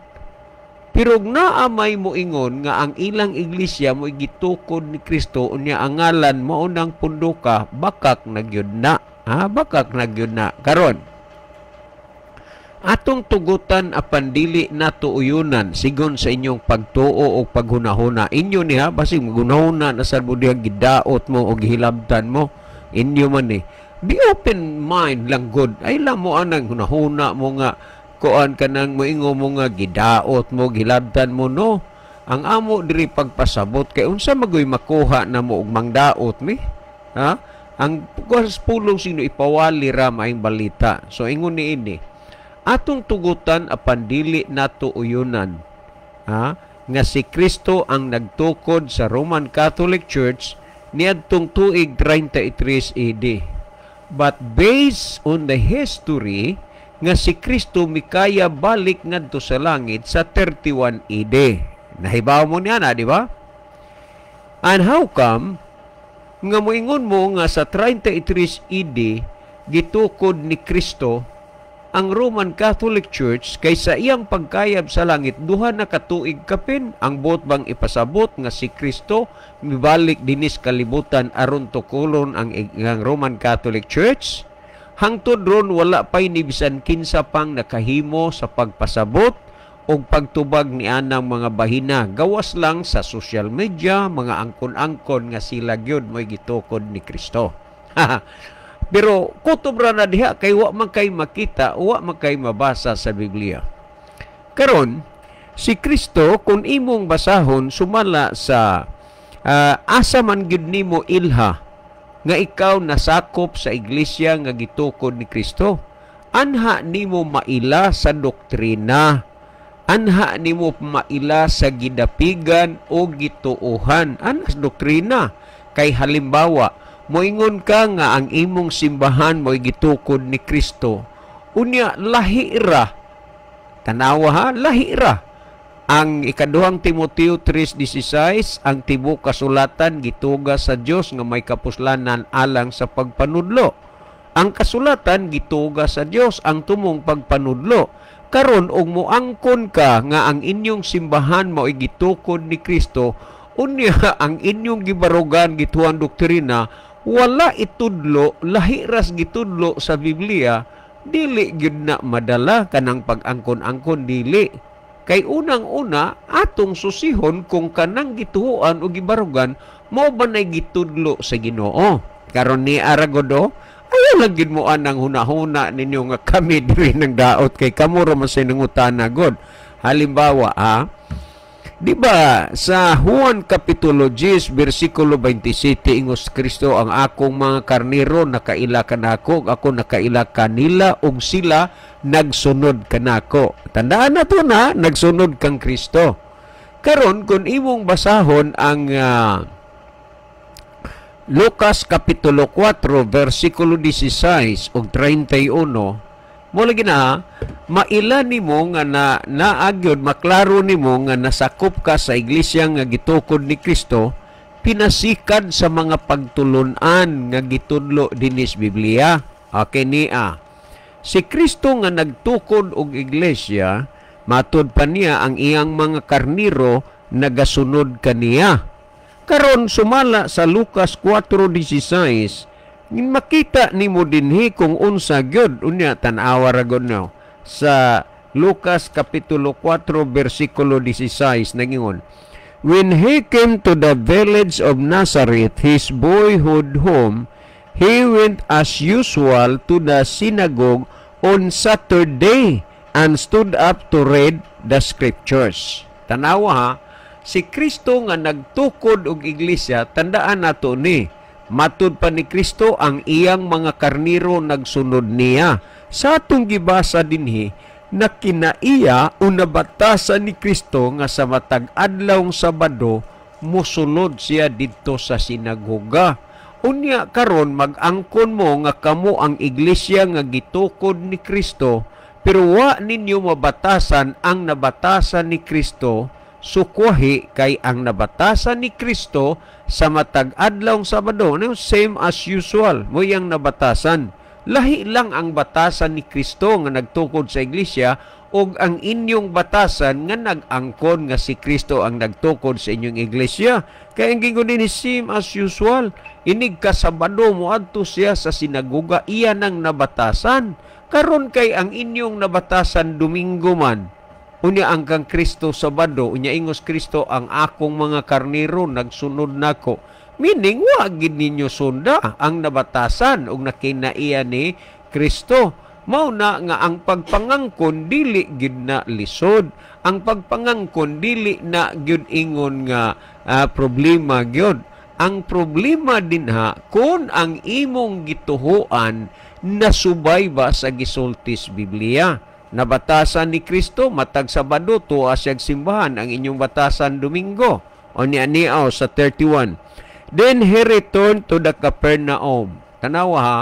Pero naa may moingon nga ang ilang iglesia mo'y gitukod ni Kristo unya ang ngalan mao nang punduka, bakak na gyud na. Ha, bakak na gyud na. Karon Atong tugutan apan dili nato uyunan sigon sa inyong pagtuo o paghunahuna. Inyo niya, basig maghunahuna na sa mo diha, gidaot mo o gihilabtan mo. Inyo man eh. Be open mind lang good. Ay lang mo anang hunahuna mo nga kuan ka nang moingo mo nga gidaot mo, gihilabtan mo, no. Ang amo diri pagpasabot kay unsa magoy makuha na mo og mangdaot mi? Ha? Ang pulong sino ipawali ra maayong balita. So ingon ni ini, atong tugutan apan dili nato uyunan, ha, nga si Kristo ang nagtukod sa Roman Catholic Church niadtong tuig 33 AD. But based on the history nga si Kristo mikaya balik ngadto sa langit sa 31 AD. Nahibaw mo niya na, di ba? And how come nga moingon mo nga sa 33 AD gitukod ni Kristo ang Roman Catholic Church kay sa iyang pagkayab sa langit 2 na ka tuig kapin? Ang buot bang ipasabot nga si Kristo mibalik dinis kalibutan aron tukulon ang Roman Catholic Church? Hangtod ron wala pay ni bisan kinsa pang nakahimo sa pagpasabot og pagtubag ni anang mga bahina, gawas lang sa social media, mga angkon-angkon nga sila gyud mo'y gitukod ni Kristo. Pero kutob ra na diha kay wa man kay makita, wa man kay mabasa sa Biblia. Karon, si Kristo, kung imong basahon sumala sa asa man gyud nimo ilha nga ikaw nasakop sa iglesia nga gitukod ni Kristo? Anha nimo maila sa doktrina. Anha nimo maila sa gidapigan o gituohan. Anas doktrina. Kay halimbawa, moingon ka nga ang imong simbahan mo'y gitukod ni Kristo. Unya lahi ra. Tanawa ha, lahi ra. Ang ikaduhang Timoteo 3:16, ang tibuok kasulatan gituga sa Dios nga may kapuslanan alang sa pagpanudlo. Ang kasulatan gituga sa Dios ang tumong pagpanudlo. Karon og moangkon ka nga ang inyong simbahan mao'y gitukod ni Kristo, unya ang inyong gibarugan, gituan doktrina wala itudlo, lahi ras gitudlo sa Biblia, dili gyud na madala kanang pag-angkon-angkon, dili. Kay unang-una atong susihon kung kanang gituoan o gibarugan mao ba nay gitudlo sa Ginoo. Karon ni Aragodo, ayaw lang gid mo anang hunahuna ninyo nga kami diri ng daot kay kamo ra man sa nangutana god. Halimbawa ha, di ba sa Juan Kapitulo 10 bersikulo 27, ingos Kristo, "Ang akong mga karnero nakaila kanako, ako nakaila kanila ug sila nagsunod kanako." Tandaan na to na nagsunod kang Kristo. Karon kung imong basahon ang Lucas Kapitulo 4 versikulo 16 ug 31, mo lagi na maila nimo nga na naagyod, maklaro nimo nga nasakop ka sa iglesia nga gitukod ni Kristo pinasikad sa mga pagtulunan nga gitudlo dinis Biblia. Okay niya. Si Kristo nga nagtukod og iglesia, matud pa niya ang iyang mga karniro nagasunod kaniya. Karon sumala sa Lucas 4:16, makita nimo dinhi kung unsa gyud. Unya tan-awa ra gud no sa Lucas Kapitulo 4 bersikulo 16, nagingon, "When he came to the village of Nazareth, his boyhood home, he went as usual to the synagogue on Saturday and stood up to read the scriptures." Tanawa ha, si Kristo nga nagtukod og iglesia, tandaan nato ni, matud pa ni Kristo ang iyang mga karniro nagsunod niya. Sa atong gibasa dinhi, na kinaiya o nabatasan ni Kristo nga sa matag adlawng Sabado musulod siya didto sa sinagoga. Unya karon mag-angkon mo nga kamo ang iglesia nga gitukod ni Kristo, pero wa ninyo mabatasan ang nabatasan ni Kristo. Sukwahi kay ang nabatasan ni Kristo sa matag adlawng Sabado, no, same as usual mo yang nabatasan. Lahi lang ang batasan ni Kristo nga nagtukod sa iglesia ug ang inyong batasan nga nag-angkon nga si Kristo ang nagtukod sa inyong iglesia. Kaya ang gingon ni same as usual. Inig ka Sabado moadto siya sa sinagoga, iya nang nabatasan. Karon kay ang inyong nabatasan Domingo man, unya ang kang Kristo Sabado, unya ingos Kristo, "Ang akong mga karnero nagsunod nako." Meaning wa gid ninyo sunda ang nabatasan ug nakinaiya ni Kristo. Mao na nga ang pagpangangkon dili gid na lisod. Ang pagpangangkon dili na gyud ingon nga problema gyud. Ang problema dinha kung ang imong gituhuan nasubay ba sa gisultis Biblia. Nabatasan ni Kristo matag Sabado tuwa siyag simbahan, ang inyong batasan Domingo. O niya niaw sa 31. Then he returned to the Capernaum. Tanawa ha,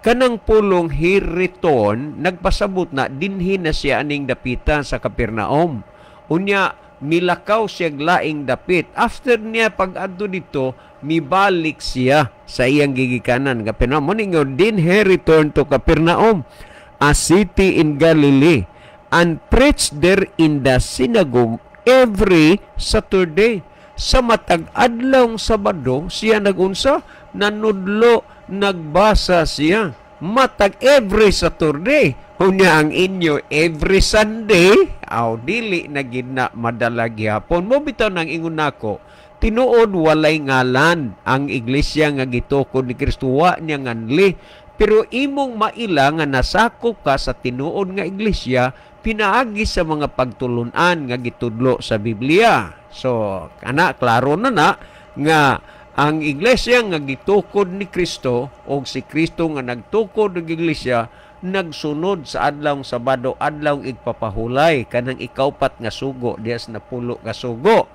kanang pulong "he returned" nagpasabot na dinhi na siya aning dapita sa Capernaum. Unya milakaw siya laing dapit. After niya pag-adto dito, mibalik siya sa iyang gigikanan Capernaum. Mo ningon, "Then he returned to Capernaum, a city in Galilee, and preached there in the synagogue every Saturday." Sa matag adlawng Sabado, siya nagunsa? Nanudlo, nagbasa siya. Matag every Saturday. Unya ang inyo every Sunday, aw dili na gid na madala gihapon. Mo bitaw nang ingon nako, tinuod walay ngalan ang iglesia nga gitukod ni Kristo, wa niya nganli. Pero imong maila nga nasakop ka sa tinuod nga iglesia pinaagi sa mga pagtulunan nga gitudlo sa Biblia. So, kana klaro na na nga ang iglesia nga gitukod ni Kristo o si Kristo nga nagtukod og iglesia nagsunod sa adlawng Sabado, adlawng igpapahulay, kanang ikaupat nga sugo diya sa napulo ka sugo.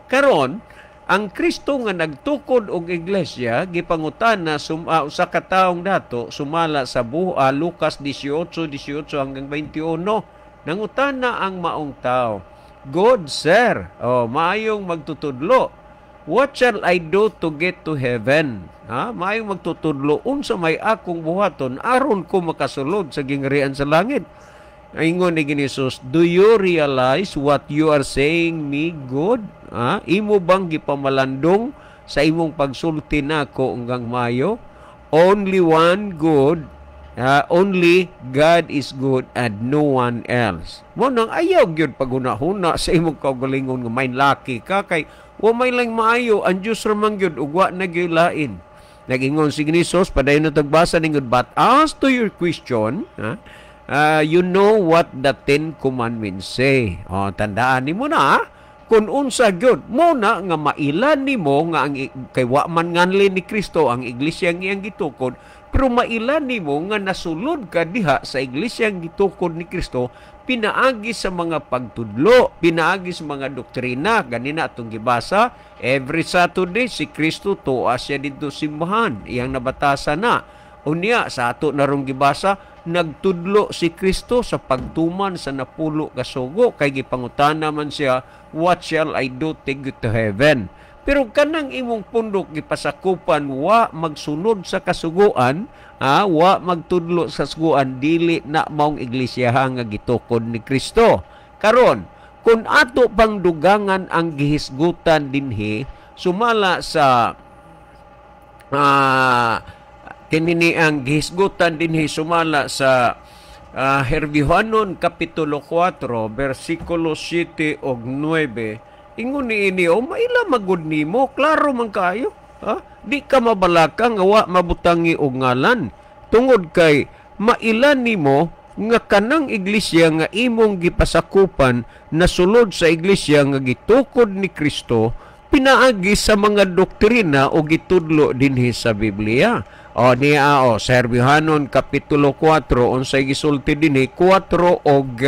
Karon, ang Kristo nga nagtukod og iglesia gipangutana usa ka taong dato sumala sa buha Lucas 18:18 hanggang 21. Nangutana ang maong tao, "Good sir," oh, maayong magtutudlo, "what shall I do to get to heaven?" Ha? "Maayong magtutudlo, unsa may akong buhaton aron ko makasulod sa gingharian sa langit?" Ingon ni Jesus, "Do you realize what you are saying me good?" Ha? Imo bang gipamalandong sa imong pagsulti nako hanggang mayo? Only one good, only God is good and no one else. Mo nang ayaw gyud paghuna-huna sa imong kaugalingon nga may laki ka kay wa may lang maayo, ang Dios ra man gyud ug wa na gyud lain. Nagingon si Jesus, padayon na tagbasa ningon, "But as to your question," ha, "you know what the Ten Commandments say." O, tandaan nimo na, ha? Kung unsa gyud mo na nga mailan nimo nga ang kay wa man nganli ni Kristo ang iglesia nga iyang gitukod, pero mailan nimo nga nasulod ka diha sa iglesia nga gitukod ni Kristo pinaagi sa mga pagtudlo, pinaagi sa mga doktrina. Ganina atong gibasa, every Saturday si Kristo tuwa siya didto simbahan, iyang nabatasa na. Unya sa ato narong gibasa, nagtudlo si Kristo sa pagtuman sa napulo ka sugo kay gipangutana man siya, "What shall I do to get to heaven?" Pero kanang imong pundok gipasakupan wa magsunod sa kasuguan, wa magtudlo sa kasuguan, dili na maong iglesia nga gitukod ni Kristo. Karon, kung ato pang dugangan ang gihisgutan dinhi sumala sa kinini ang gihisgutan dinhi sumala sa Herbiohanon kapitulo 4 bersikulo 7 ug 9, ingon niini, "O maila magud nimo, klaro man kaayo, ha? Di ka mabalaka nga wa mabutangi og ngalan tungod kay maila nimo nga kanang iglesia nga imong gipasakupan nasulod sa iglesia nga gitukod ni Kristo pinaagi sa mga doktrina o gitudlo dinhi sa Biblia." O niya o Serbihanon kapitulo 4, unsay gisulti dinhi 4 og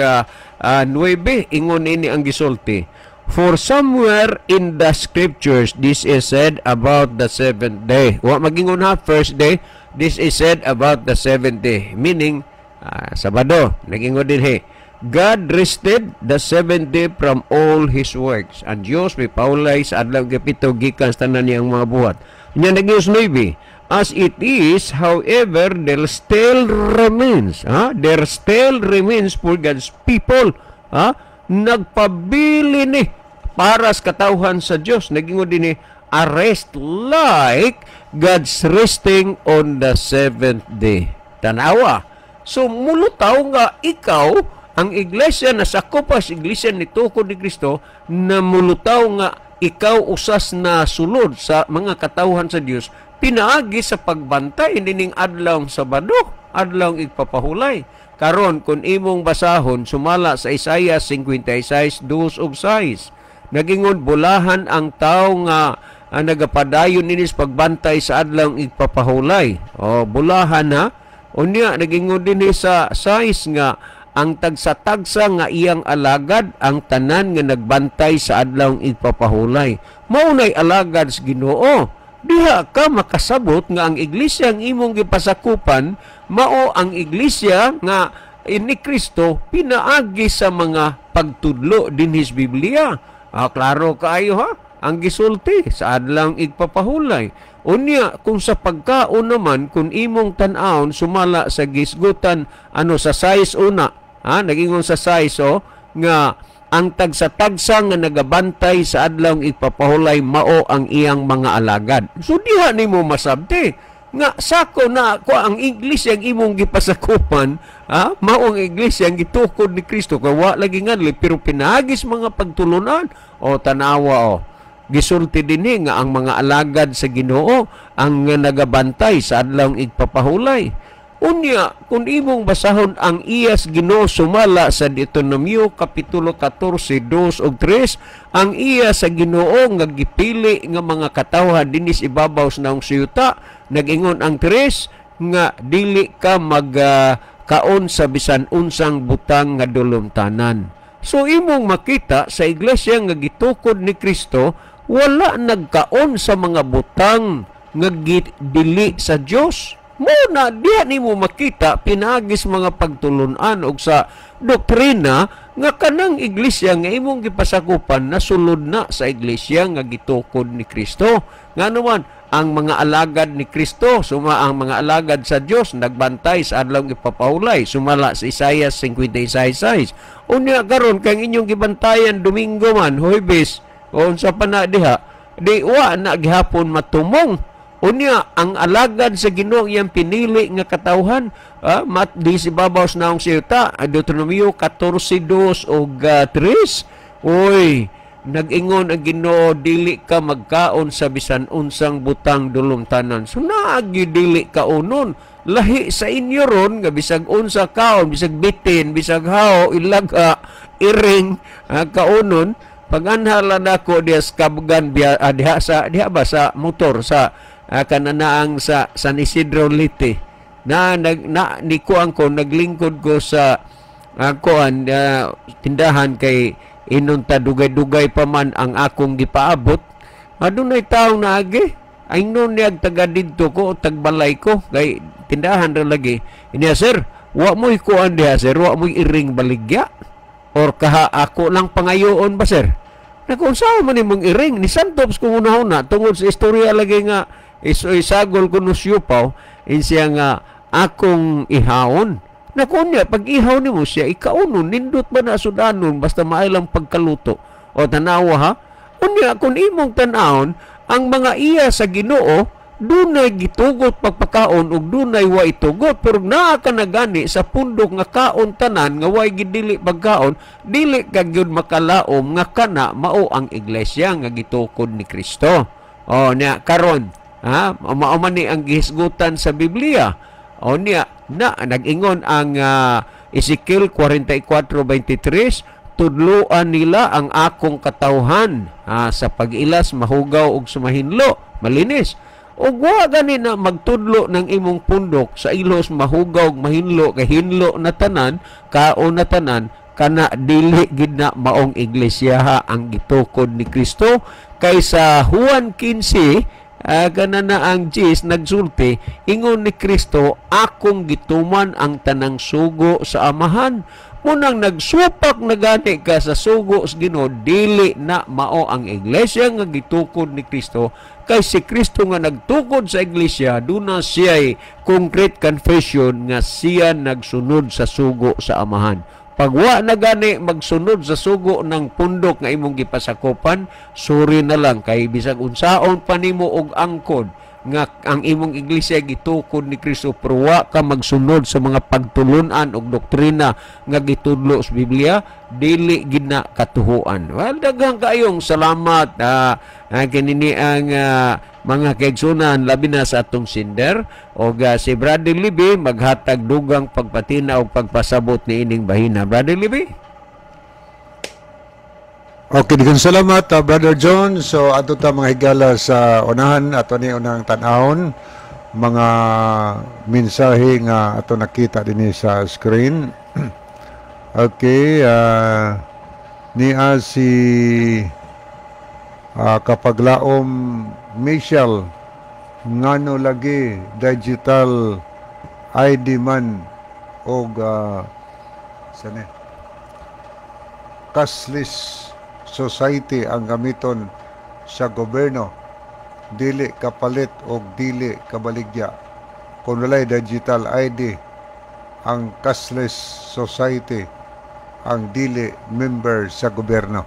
9, ingon ini ang gisulti, "For somewhere in the scriptures this is said about the seventh day." Wa magingon ha, first day, this is said about the seventh day. Meaning, Sabado, nagingon dinhi, "God rested the seventh day from all His works." Ang Diyos may paulay sa adlaw kapito gikan sa tanan niyang mga buhat. Nya naging 9, "As it is, however, there still remains." Ha? There still remains for God's people. Ha? Nagpabili ni para sa katawhan sa Diyos. Nagingon din ni a rest like God's resting on the seventh day. Tanawa. So mulutaw nga ikaw ang iglesia na sakopas iglesia ni tukod ni Kristo, na mulutaw nga ikaw usas na sulod sa mga katawhan sa Dios pinaagi sa pagbantay nining adlaw Sabado, adlaw igpapahulay. Karon kung imong basahon sumala sa Isaiah 56:2 ug 6, nagingon bulahan ang tawo nga nagapadayon ninis pagbantay sa adlaw igpapahulay. O bulahan ha. Unya nagingon dinhi sa 6 nga ang tagsa-tagsa nga iyang alagad ang tanan nga nagbantay sa adlaw igpapahulay. Mao nay alagad sa Ginoo. Diha ka makasabot nga ang iglesia ang imong gipasakupan mao ang iglesia nga ni Kristo pinaagi sa mga pagtudlo dinhi sa Biblia. Klaro kaayo ha ang gisulti sa adlaw igpapahulay. Unya kung sa pagkaon naman, kung imong tan-awon sumala sa gisgutan ano sa 6 una, ha, nagingon sa 6 oh, nga ang tagsa-tagsa nga nagabantay sa adlaw igpapahulay mao ang iyang mga alagad. So diha nimo masabti nga sako na ko ang iglesia ang imong gipasakupan, ha, mao ang iglesia ang gitukod ni Kristo kay wa lagi ngadli pero pinaagis mga pagtulunan. O tanawa o gisulti dinhi nga ang mga alagad sa Ginoo ang nagabantay sa adlaw igpapahulay. Unya kung imong basahon ang iyas Ginoo sumala sa Deuteronomio kapitulo 14:2 ug 3, ang iya sa Ginoo nga gipili nga mga katawhan dinhi sa ibabaw sa naong siyuta, nag-ingon ang 3 nga dili ka mag kaon sa bisan unsang butang nga dulumtanan. So imong makita sa iglesia nga gitukod ni Kristo wala nagkaon sa mga butang nga dili sa Dios. Muna diha nimo makita pinaagis mga pagtulunan og sa doktrina nga kanang iglesia nga imong gipasakupan nasulod na sa iglesia nga gitukod ni Kristo. Ngano man ang mga alagad ni Kristo suma ang mga alagad sa Dios nagbantay sa adlaw ipapahulay sumala sa Isaiah 56:6. Unya karon kang inyong gibantayan Domingo man, Huwebes o unsa pa na diha, di wa na gihapon matumong. Unya ang alagad sa Ginoo iyang pinili nga katawhan, mat di si babaw sa naong siyuta, Deuteronomio 14:2 ug 3. Uy, nag-ingon ang Ginoo dili ka magkaon sa bisan unsang butang dulumtanan. So naagi dili kaunon. Lahi sa inyo ron nga bisag unsa kaon, bisag bitin, bisag hao, ilaga, iring, kaunon. Paganhala nako diha sa kabgan diha sa diha ba sa motor sa kananaang sa San Isidro Leyte na nag na ni kuan ko naglingkod ko sa kuan tindahan kay inunta dugay-dugay pa man ang akong gipaabot. Adunay tawo naagi ay nun niya taga didto ko tagbalay ko kay tindahan ra lagi. Inya sir, wa mo'y kuan diha sir, wa mo'y iring baligya or kaha ako lang pangayoon ba sir? Nakunsaon man imong iring ni Santops kung una-una tungod sa istorya lagi nga isagol ko no siyupaw insiya nga akong ihawon. Nakunya pag ihaw nimo siya ikaunon nindot ba na sudanon basta mailang pagkaluto. O tanawa ha. Unya kung imong tan-awon ang mga iya sa Ginoo dunay gitugot pagpakaon ug dunay wa itugot, pero naa ka na gani sa pundok nga kaon tanan nga way gidili pagkaon, dili ka gyud makalaom nga kana mao ang iglesia nga gitukod ni Kristo. O nya karon ha, mao man ni ang gihisgutan sa Biblia. O niya na nag-ingon ang Ezekiel 44:23, tudloan nila ang akong katawhan sa pag-ilas mahugaw og sumahinlo malinis. Og wa gani na magtudlo ng imong pundok sa ilos mahugaw og mahinlo kay hinlo na tanan, kaon na tanan, kana dili gid na maong iglesia ha ang gitukod ni Kristo. Kay sa Juan 15 kana na ang Jis nagsulti, ingon ni Kristo, akong gituman ang tanang sugo sa Amahan. Munang nagsupak na gani ka sa sugo sa Ginoo, dili na mao ang iglesia nga gitukod ni Kristo. Kay si Kristo nga nagtukod sa iglesia, duna siya'y concrete confession nga siya nagsunod sa sugo sa Amahan. Pag wa na gani magsunod sa sugo ng pundok nga imong gipasakopan, suri na lang kay bisag unsaon pa nimo og angkod nga ang imong iglesia gitukod ni Kristo pero wa ka magsunod sa mga pagtulunan og doktrina nga gitudlo sa Biblia, dili gid na katuhuan. Well, daghang kaayong salamat kini ang mga kaigsunan, labi na sa atong sender og si Brother Libby maghatag dugang pagpatina og pagpasabot niining bahina. Brother Libby? Okay, daghang salamat, Brother John. So ato ta, mga higala, sa unahan ato ni unang tan-awon mga mensahe nga ato nakita dinhi sa screen. Okay, niya si Kapaglaom Michelle, ngano lagi digital ID man og saan eh? Cashless society ang gamiton sa gobyerno, dili kapalit og dili kabaligya kung walay digital ID. Ang cashless society ang dili member sa gobyerno.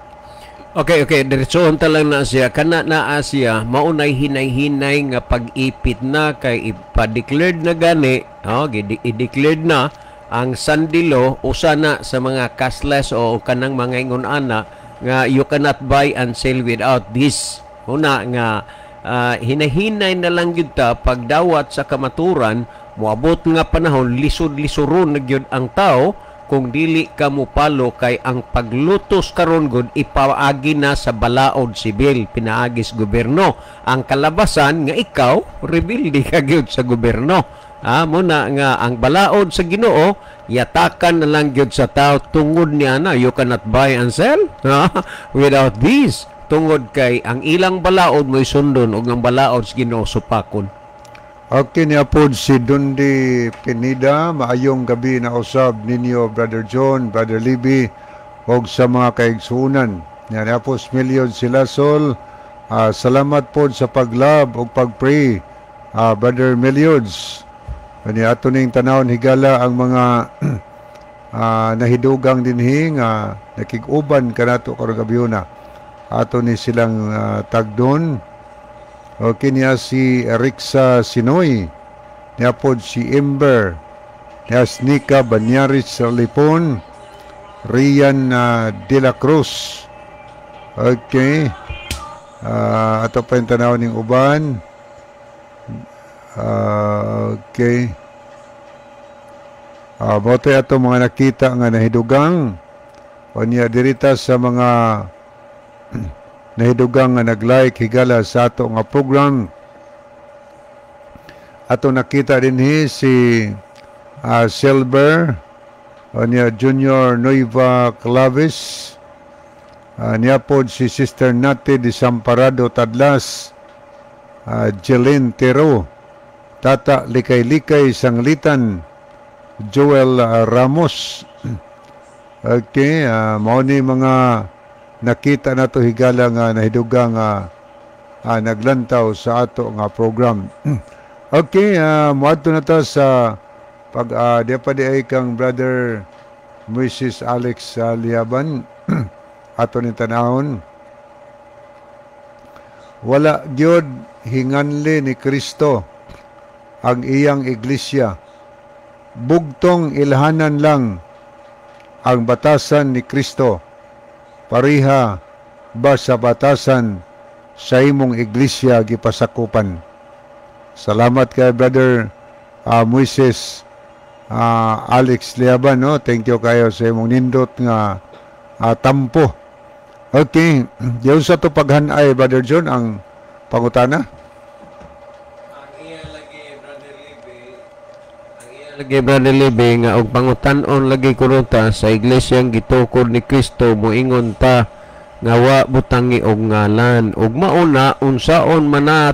Okay, diretsohon ta lang na siya. Kana na siya, maunay hinay-hinay nga pag-ipit na kay ipa-declared na gani, oh, i-declared na ang Sunday law, usa na sa mga cashless o kanang mga ingon ana nga you cannot buy and sell without this. Una nga hinahinay na lang gyud ta pagdawat sa kamaturan, moabot nga panahon lisod-lisuron na gyud ang tao kung dili ka mopalo, kay ang paglutos karon gud ipaagi na sa balaod sibil, pinaagi sa gobyerno. Ang kalabasan nga ikaw rebelde ka gyud sa gobyerno. Muna nga ang balaod sa Ginoo yatakan na lang gyud sa tao tungod niya na you cannot buy and sell without this, tungod kay ang ilang balaod mo'y sundon ug ang balaod sa Ginoo supakon. Okay, niya pod si Dundi Pinida, maayong gabi na usab ninyo, Brother John, Brother Libby, og sa mga kaigsuonan. Niya po si Million Silasol, salamat pod sa pag-love og pag-pray, Brother Millions. Ani ato ning tanawon, higala, ang mga nahidugang dinhi nga nakig-uban kanato karong gabhiona. Ato ni silang tagdon. Okay, niya si Erixa Sinoy. Niya pod si Ember. Niya si Nika Banyaris Lipon. Rian De La Cruz. Okay. Ato pa yung tanaw ning uban. Okay. Bote ato mga nakita nga nahidugang. O niya dirita sa mga nahidugang nga nag-like, higala, sa ato nga program. Ato nakita dinhi si Silver o niya Junior Nueva Clavis. Niya pod si Sister Nati Desamparado Tadlas, Jeline Tero, Tata Likay-Likay Sanglitan, Joel Ramos. Okay, mao ni mga nakita nato, higala, nga nahidugang nga naglantaw sa ato nga program. Okay, moadto na ta sa pag di pa di ay kang Brother Moises Alex Liaban, ato ni tanahon. Wala gyud hinganli ni Kristo ang iyang iglesia. Bugtong ilhanan lang ang batasan ni Kristo. Pareha ba sa batasan sa imong iglesia gipasakupan? Salamat kay Brother Moises Alex Liaban, no? Thank you kayo sa imong nindot nga tampo. Okay, diyon sa to paghanay, Brother John, ang pangutana. Ang iya lagi, Brother Libby, ang iya lagi, Brother Libby, nga og pangutan-on lagi kuno ta sa iglesyang gitukod ni Kristo, moingon ta nga wa butangi og ngalan, ug mauna unsaon manat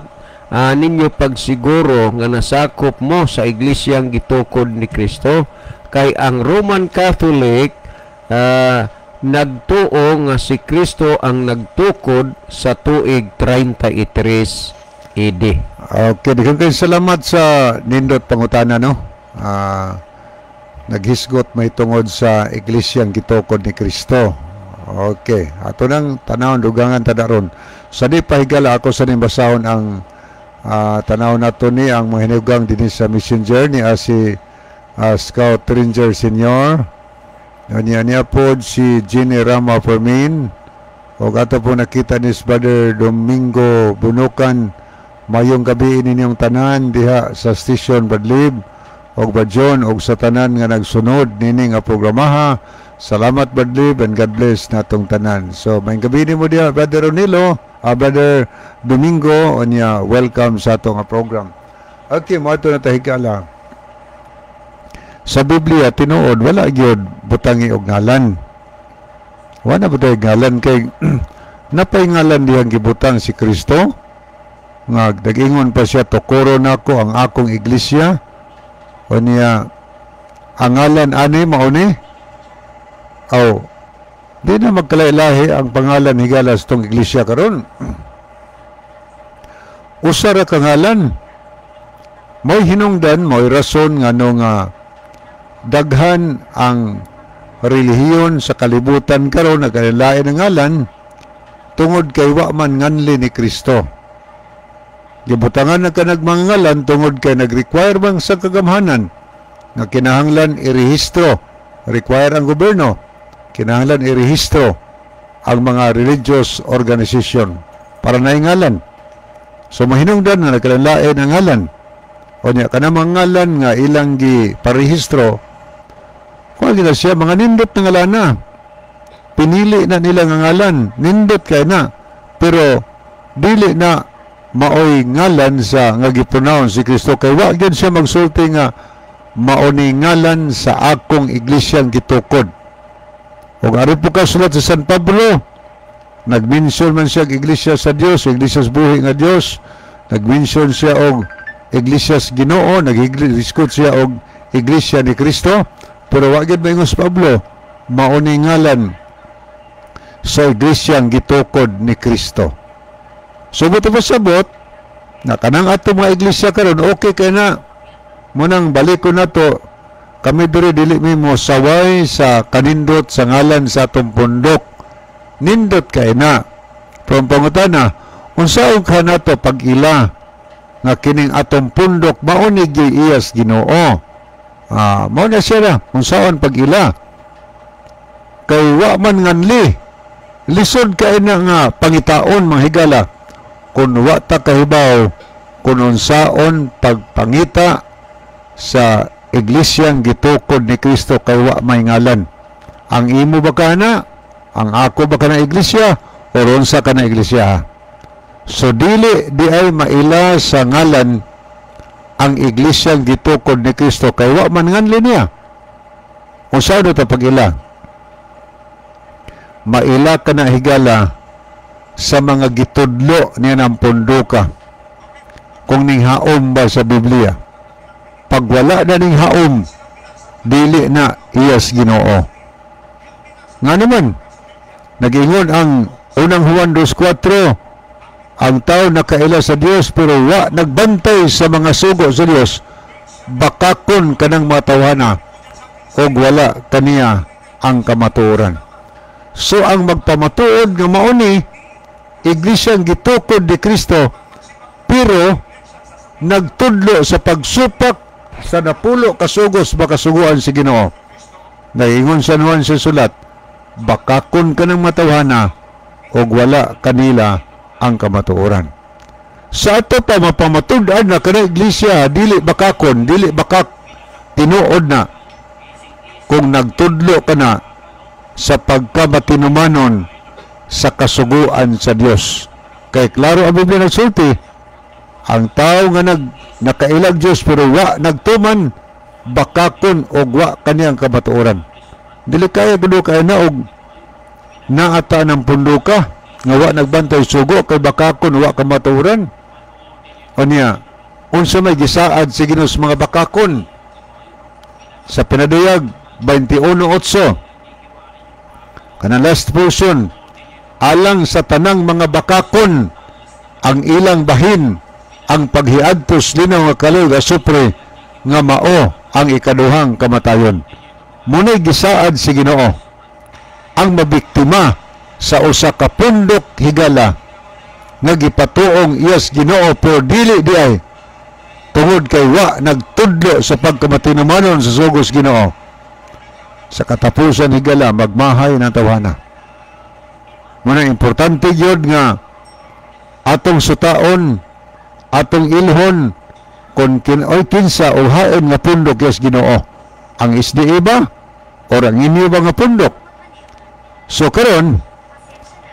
ninyo pagsiguro nga nasakop mo sa iglesyang gitukod ni Kristo, kay ang Roman Catholic nagtuo nga si Kristo ang nagtukod sa tuig 33 AD. Okay, daghang kay salamat sa nindot pangutana, no. Naghisgot may tungod sa iglesyang gitukod ni Kristo. Okay, ato nang tanawon, dugangan ta daron. Sa di pa, higala, ako sa ning basahon ang Tanaw nato ni ang mga hinugang dinhi sa Messenger ni si Scout Ranger Senior. Niya niya pod si Jenny Rama Fermin. O ato po nakita ni Brother Domingo Bunukan. Mayong gabi ninyong tanan diha sa station, Brad Lib og Brad John, og sa tanan nga nagsunod nini nga programaha. Salamat, Brad Lib, and God bless natong tanan. So mayong gabi nimo diha, Brother Ronilo, Brother Domingo, unya welcome sa ato nga program. Okay, mo ato na ta, higala. Sa Biblia, tinuod wala gyud butangi og ngalan. Wala butang ngalan kay napay ngalan dihang gibutang si Kristo nga nag-ingon pa siya, "Tukoro nako ang akong iglesia." O niya ang ngalan ani mao ni. Aw, di na magkalailahi ang pangalan, higala, sa tong iglesia karon. Usa ra ka ngalan. Mo'y hinungdan, mo'y rason nga no nga daghan ang relihiyon sa kalibutan karon, nagkalain ang ngalan, tungod kay wa man nganli ni Kristo. Gibutangan na ka nagmangalan tungod kay nag-require bang sa kagamhanan nga kinahanglan irehistro, require ang gobyerno, kinahanglan irehistro ang mga religious organization para naingalan. So mahinungdan nga nagkalanlain ang ngalan. O niya, kanang mga ngalan nga ilang gi parehistro, kuha gina siya, mga nindot na ngalana. Pinili na nila nga ngalan, nindot kay na. Pero dili na maoy ngalan sa nga gipunaon si Kristo kay wa gyud siya magsulti nga mao ni ngalan sa akong iglesyang gitukod. Ug ari po ka sulat sa San Pablo, nagmension man siya og iglesia sa Dios, iglesia sa buhi nga Dios, nagmension siya og iglesia sa Ginoo, nag-diskut siya og iglesia ni Kristo, pero wa gyud maingon si Pablo mao ni ngalan sa iglesyang gitukod ni Kristo. So buto pasabot na kanang ato mga iglesia karon, okay kay na munang balik ko na to. Kami diri, dili mi mo saway sa kanindot sa ngalan sa atong pundok. Nindot kay na. Pero ang pangutana, unsaon ka nato pag-ila nga kining atong pundok mao ni iyas Ginoo? Ah, mao na siya na unsaon pag-ila kay wa man nganli. Lisod kay na nga pangitaon, mga higala, kung wa ta kahibaw kung unsaon pagpangita sa iglesyang gitukod ni Kristo kay wa may ngalan. Ang imo ba kana? Ang ako ba kana iglesia? O unsa ka na iglesia? So dili di ay maila sa ngalan ang iglesyang gitukod ni Kristo kay wa man nganli niya. Unsa ta pag-ila? Maila ka na, higala, sa mga gitudlo niya ng punduka, kung ning haom ba sa Biblia. Pag wala na ning haom, dili na iyas Ginoo. Nga naman, nag-ingon ang unang Juan 2.4, ang tao nakaila sa Dios pero wa nagbantay sa mga sugo sa Dios, bakakon kanang matawhana og wala kaniya ang kamatuoran. So ang magpamatuod nga mao ni iglesia ang gitukod ni Kristo pero nagtudlo sa pagsupak sa 10 kasugos ba kasuguan si Ginoo. Naingon sa Juan sa sulat, bakakon ka ng matawhana og wala kanila ang kamatuoran. Sa ato pa mapamatud-an na kana iglesia dili bakakon, dili bakak, tinuod na kung nagtudlo ka na sa pagkamatinumanon sa kasuguan sa Dios. Kay klaro ang Biblia nagsulti, ang tao nga nakailag Dios pero wa nagtuman, bakakon og wa kaniyang kamatuoran. Dili kaya kuno kay na og naata ng punduka nga wa nagbantay sugo kay bakakon, wa kamatuoran. O niya, unsa may gisaad si Ginoo sa mga bakakon? Sa Pinaduyag 21.8, kanang last portion, alang sa tanang mga bakakon, ang ilang bahin ang paghiadtos linaw nga kalag asupre nga mao ang ikaduhang kamatayon. Muna'y gisaad si Ginoo ang mabiktima sa usa ka pundok, higala, nga gipatuong iyas Ginoo, pero dili di ay tungod kay wa nagtudlo sa pagkamatinumanon sa sugos Ginoo. Sa katapusan, higala, magmahay ng tawhana. Muna importante gyud nga atong sutaon, atong ilhon kung oy kinsa o hain nga pundok yes Ginoo, ang SDA ba or ang inyo ba nga pundok? So karon,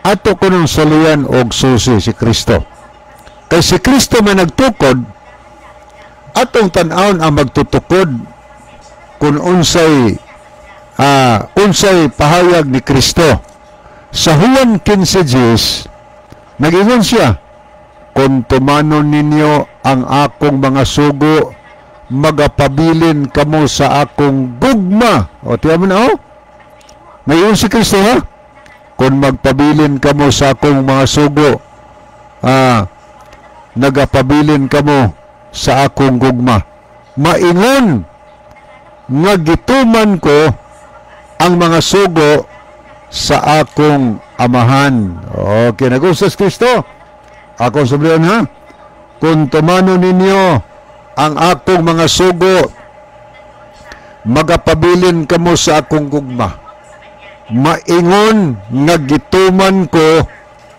ato kunong salian og susi si Kristo, kay si Kristo man nagtukod. Atong tan-awon ang magtutukod kung unsay pahayag ni Kristo sa Juan 15:10. Nag-ingon siya, "Kung tumanon ninyo ang akong mga sugo, magapabilin kamo sa akong gugma." O, tiyan mo na, oh. Ngayon si Kristo, ha? "Kung magpabilin kamo sa akong mga sugo, nagapabilin kamo sa akong gugma. Maingon nga gituman ko ang mga sugo sa akong Amahan." Okay, nag-usas Kristo. Akong sabihin, ha? "Kung tumano ninyo ang akong mga sugo, magapabilin kamo sa akong gugma. Maingon nga gituman ko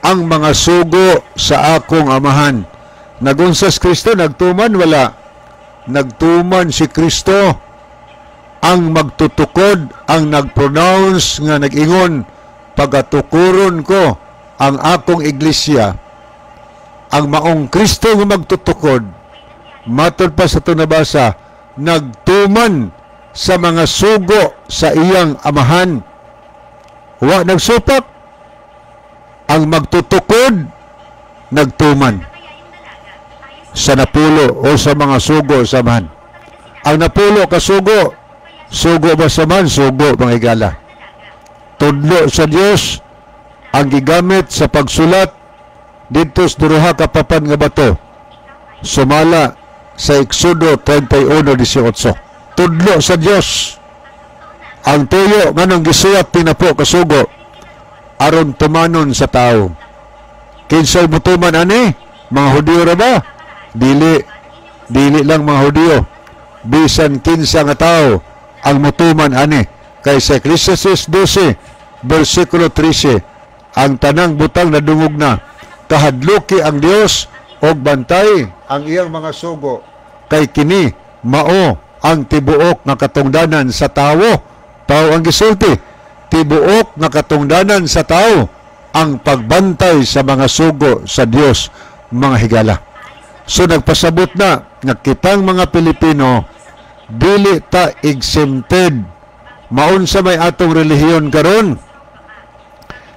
ang mga sugo sa akong Amahan." Nagunsas Kristo, nagtuman, wala? Nagtuman si Kristo, ang magtutukod, ang nagpronounce nga nag-ingon, "Pagatukuron ko ang akong iglesia." Ang maong Kristo nga magtutukod, matod pa sa ito nabasa, nagtuman sa mga sugo sa iyang Amahan. Wa nagsupak. Ang magtutukod, nagtuman sa napulo o sa mga sugo sa Amahan. Ang napulo ka sugo, sugo ba sa man? Sugo, mga higala. Tudlo sa Dios ang gigamit sa pagsulat dito sa duha ka papan nga bato, sumala sa Exodo 31:18. Tudlo sa Dios ang tuyo nganong gisuwat tinapo kasugo, aron tumanon sa tao. Kinsay mutuman ani? Mga Hudiyo ra ba? Dili. Dili lang mga Hudiyo, bisan kinsa nga tao ang mutuman ani, kay sa Ecclesiastes 12 versikulo 13, ang tanang butang nadungog na, kahadluki ang Dios og bantay ang iyang mga sugo, kay kini mao ang tibuok nga katungdanan sa tawo. Tao ang gisulti. Tibuok nga katungdanan sa tao ang pagbantay sa mga sugo sa Dios, mga higala. So nagpasabot na nga kitang mga Pilipino, dili ta exempted maunsa may atong relihiyon karon.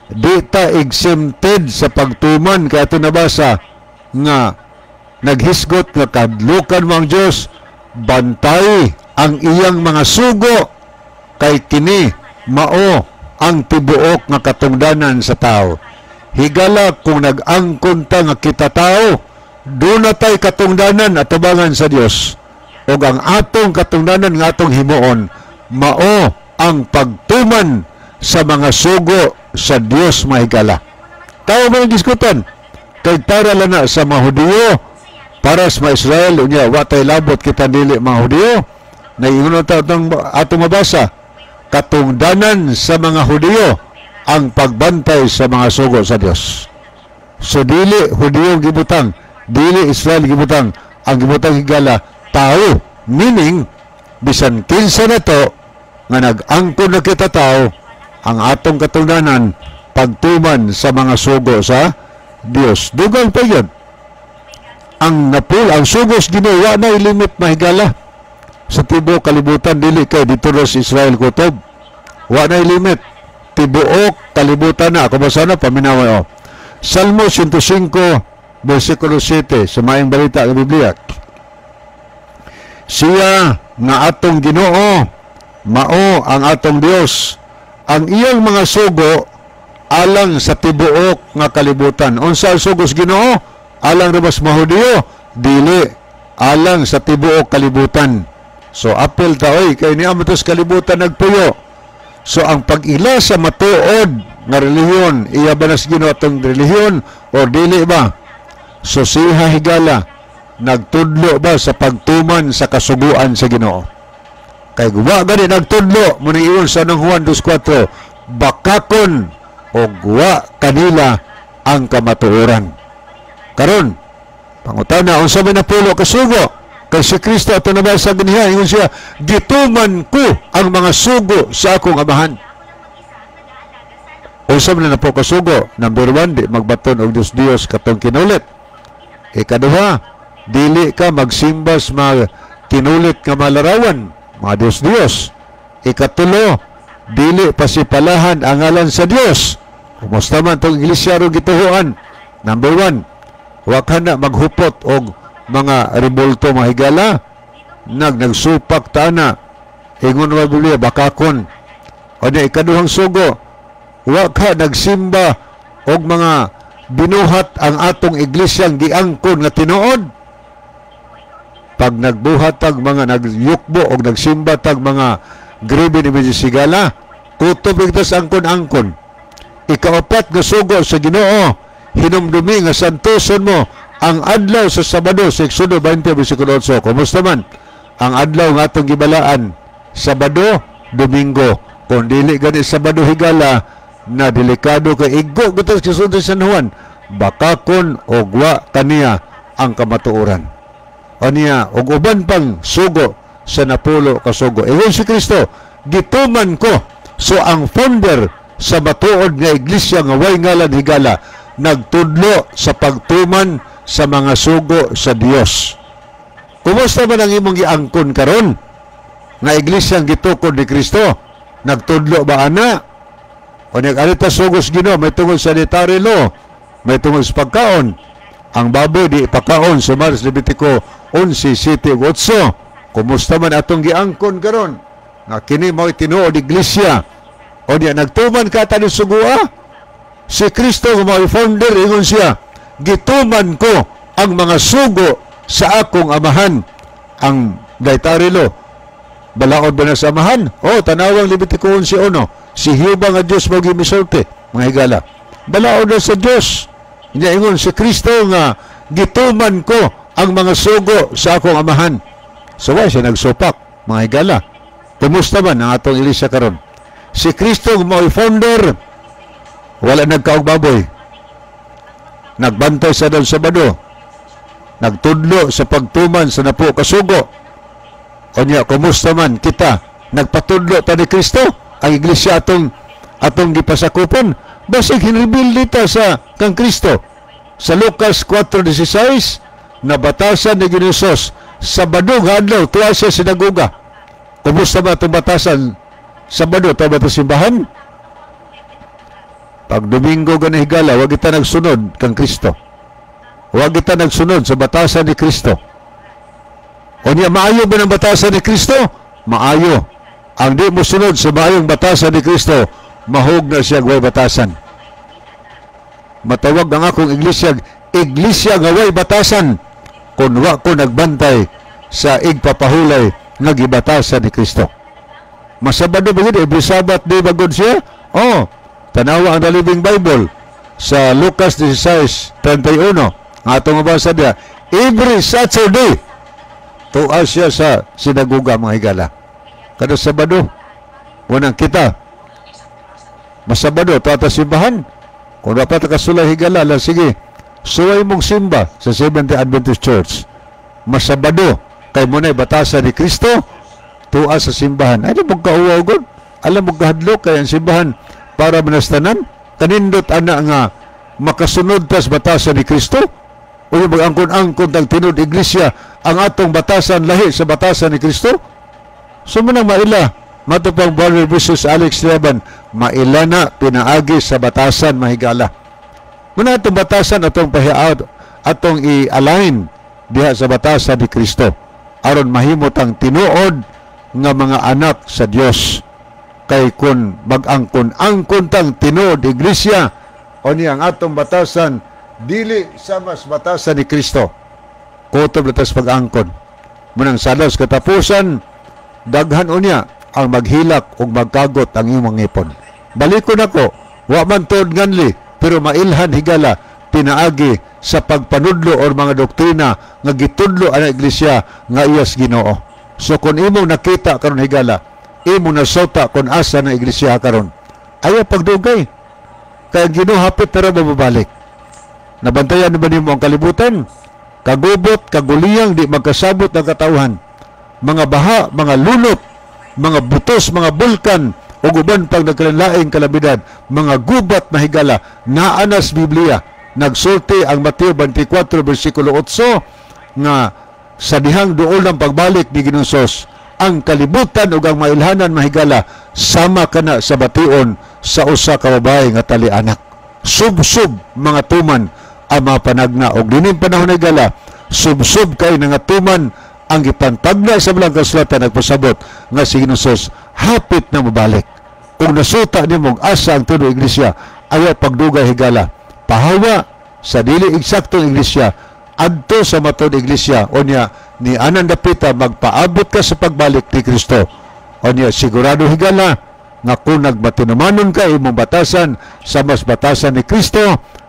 Di ta exempted sa pagtuman, kay ato nabasa nga naghisgot nga kadlukan mo ang Dios, bantay ang iyang mga sugo, kay kini mao ang tibuok nga katungdanan sa tao. Higala, kung nag-angkon ta nga kita tao doon na tay katungdanan at tubangan sa Dios, ug ang atong katungdanan nga atong himuon mao ang pagtuman sa mga sugo sa Dios, mahigala. Tao man ang diskutan, kay para lang na sa mga Hudiyo, para sa mga Israel. Unya wa tay labot kita dili mga Hudiyo. Naiingon ta atong atong mabasa, katungdanan sa mga Hudiyo ang pagbantay sa mga sugo sa Dios. So dili Hudiyo gibutang, dili Israel gibutang, ang gibutang, higala, tao, meaning bisan kinsa na to nga nag-angkon na kita tao, ang atong katungdanan pagtuman sa mga sugo sa Dios. Dugang pa yun. Ang napul, ang sugos Ginoo wa na limit, mahigala, sa tibuok kalibutan, dili kay dito ra sa Israel kutob. Wa na limit. Tibuok kalibutan na. Kung sana paminaway, oh. Salmo 105 versikulo 7 sa Maayong Balita ng Biblia. "Siya nga atong Ginoo mao ang atong Dios. Ang iyang mga sugo alang sa tibuok nga kalibutan." Unsa ang sugos Ginoo? Alang ra ba sa mga Hudiyo? Dili, alang sa tibuok kalibutan. So apel ta oy, kay niya mo sa kalibutan nagpuyo. So ang pag-ila sa matuod nga relihiyon, iya ba nas Ginoo atong relihiyon o dili ba? Susiha, higala, nagtudlo ba sa pagtuman sa kasuguan sa Ginoo? Kay wa gani nagtudlo mo ingon sa unang Juan 2:4, bakakon og wa kanila ang kamatuoran. Karon, pangutana, unsa may napulo ka sugo? Kay si Kristo ato nabasa ganiha, ingon siya, "Gituman ko ang mga sugo sa akong Amahan." Unsa man na napulo ka sugo? Number 1, di magbaton og Diyos Diyos katong kinulit. Ikaduha, dili ka magsimba sa mga kinulit nga malarawan, mga Diyos Diyos. Ikatulo, dili pasipalahan ang ngalan sa Dios. Kumusta man tong iglesia ro gituhuan? Number 1, wa ka na maghupot og mga rebulto, mga higala. Nagsupak ta na. Ingon wa Biblia, bakakon. O na ikaduhang sugo, wa ka nagsimba og mga binuhat ang atong iglesyang giangkon nga tinuod. Pag nagbuhat tag mga nagyukbo og nagsimba tag mga graven image, higala, kutob kita sa angkon-angkon. Ikaapat nga sugo sa Ginoo, hinumdumi nga santoson mo ang adlaw sa Sabado sa Exodo 20 versikulo 8. Kumusta man ang adlaw nga atong gibalaan? Sabado, Domingo. Kung dili gani Sabado, higala, na delikado kay igo gutos kasunod sa San Juan, bakakon og wa kaniya ang kamatuoran. Aniya og uban pang sugo sa napulo ka sugo. Ingon si Kristo, "Gituman ko." So ang founder sa matuod nga iglesia nga way ngalan, higala, nagtudlo sa pagtuman sa mga sugo sa Dios. Kumusta man ang imong giangkon karon nga iglesia ang gitukod ni Kristo? Nagtudlo ba ana? O nag-alita sugos Ginoo may tungod sa dietary law, may tungod sa pagkaon. Ang baboy di pakaon sa Mars Levitico 11, 7 ug 8. Kumusta man atong giangkon karon? Nga kini mao'y tinuod iglesia. O niya nagtuman ka tani sugua? Si Kristo nga mao'y founder, ingon siya, "Gituman ko ang mga sugo sa akong Amahan." Ang dietary law, balaod ba na sa Amahan? O, tanawang Levitico 11:1. Si Jehovah nga Diyos mo gimisulti, mga higala. Balaod na sa Diyos. Niya ingon si Kristo nga "Gituman ko ang mga sugo sa akong Amahan." So why siya nagsupak, mga higala? Kumusta man ang atong iglesia karon? Si Kristo nga mao'y founder, wala nagkaog baboy. Nagbantay sa adlaw Sabado. Nagtudlo sa pagtuman sa napulo kasugo. Unya, kumusta man kita? Nagpatudlo ta ni Kristo? Ang iglesia atong gipasakupon? Basig hinreveal dito sa kang Kristo. Sa Lucas 4:16, nabatasan ni Ginoo Sabado nga adlaw, tuwa siya sinagoga. Kumusta ba itong batasan? Sabado, tuwa ba ito simbahan? Pag Domingo gani, higala, wag kita nagsunod kang Kristo. Wag kita nagsunod sa batasan ni Kristo. O niya, maayo ba ng batasan ni Kristo? Maayo. Ang di mo sunod sa maayong batasan ni Kristo, mahog na siya way batasan. Matawag ang akong iglesia, iglesia nga way batasan, kung wa ko nagbantay sa igpapahulay nga gibatasan ni Kristo. Masabado ba yun? Every Sabbath di ba good siya? Oh, tanawa ang The Living Bible sa Lucas 16:31. Ang atong mabasa diya, every Saturday, tuwa siya sa sinagoga, mga higala. Kada Sabado, unang kita, masabado, tuwa ta simbahan. Kung dapat kasulay, higala, lang sige, suway mong simba sa Seventh-day Adventist Church. Masabado, kay mo na'y batasan ni Kristo, tuwa sa simbahan. Ay, di mo kauwaw god. Alam mo kahadlok kay ang simbahan para manastanan. Kanindot ana nga makasunod tas batasan ni Kristo. O yung mag-angkon-angkon tag tinud iglesia ang atong batasan lahi sa batasan ni Kristo. So mo nang maila matupang Brother versus Alex Leban, maila na pinaagi sa batasan, mahigala. Muna atong batasan atong pahiaw atong i-align diha sa batasan ni Kristo aron mahimot ang tinuod nga mga anak sa Dios. Kay kun mag-angkon-angkon tang tinuod iglesia o niya ang atong batasan dili sa mas batasan ni Kristo, kutob na tas pag-angkon. Munang sa adlaw sa katapusan, daghan unya ang maghilak ug magkagot ang imong ngipon. Balikon ako, wa man tuod nganli, pero mailhan, higala, pinaagi sa pagpanudlo or mga doktrina nga gitudlo ang iglesia nga iyas Ginoo. So kung imo nakita karon, higala, imo nasota kung asa na iglesia karon, ayaw pagdugay. Kaya ang Ginoo hapit na ra mababalik. Nabantayan na ba nimo ang kalibutan? Kagubot, kaguliyang, di magkasabot ang katawhan. Mga baha, mga lunot, mga butos, mga bulkan, ug uban pang nagkalainlaing kalamidad, mga gubat na, higala, naa na sa Biblia. Nagsulti ang Mateo 24 versikulo 8 nga sa dihang duol ng pagbalik ni Ginoong Hesus, ang kalibutan ug ang mailhanan, mahigala, sama kana sa bation sa usa ka babae nga tali-anak. Sub-sub mga tuman ang mga panagna og dining panahon, higala, sub-sub kay nga tuman ang gipantagna sa Balaang Kasulatan, nagpasabot nga si Ginoong Hesus hapit na mabalik. Kung nasuta nimo asa ang tinuod iglesia, ayaw pagdugay, higala. Pahawa sa dili eksaktong iglesia, adto sa matuod iglesia. Unya ni anan dapita magpaabot ka sa pagbalik ni Kristo. Unya sigurado, higala, nga kung nagmatinumanon ka, imong batasan sa mas batasan ni Kristo,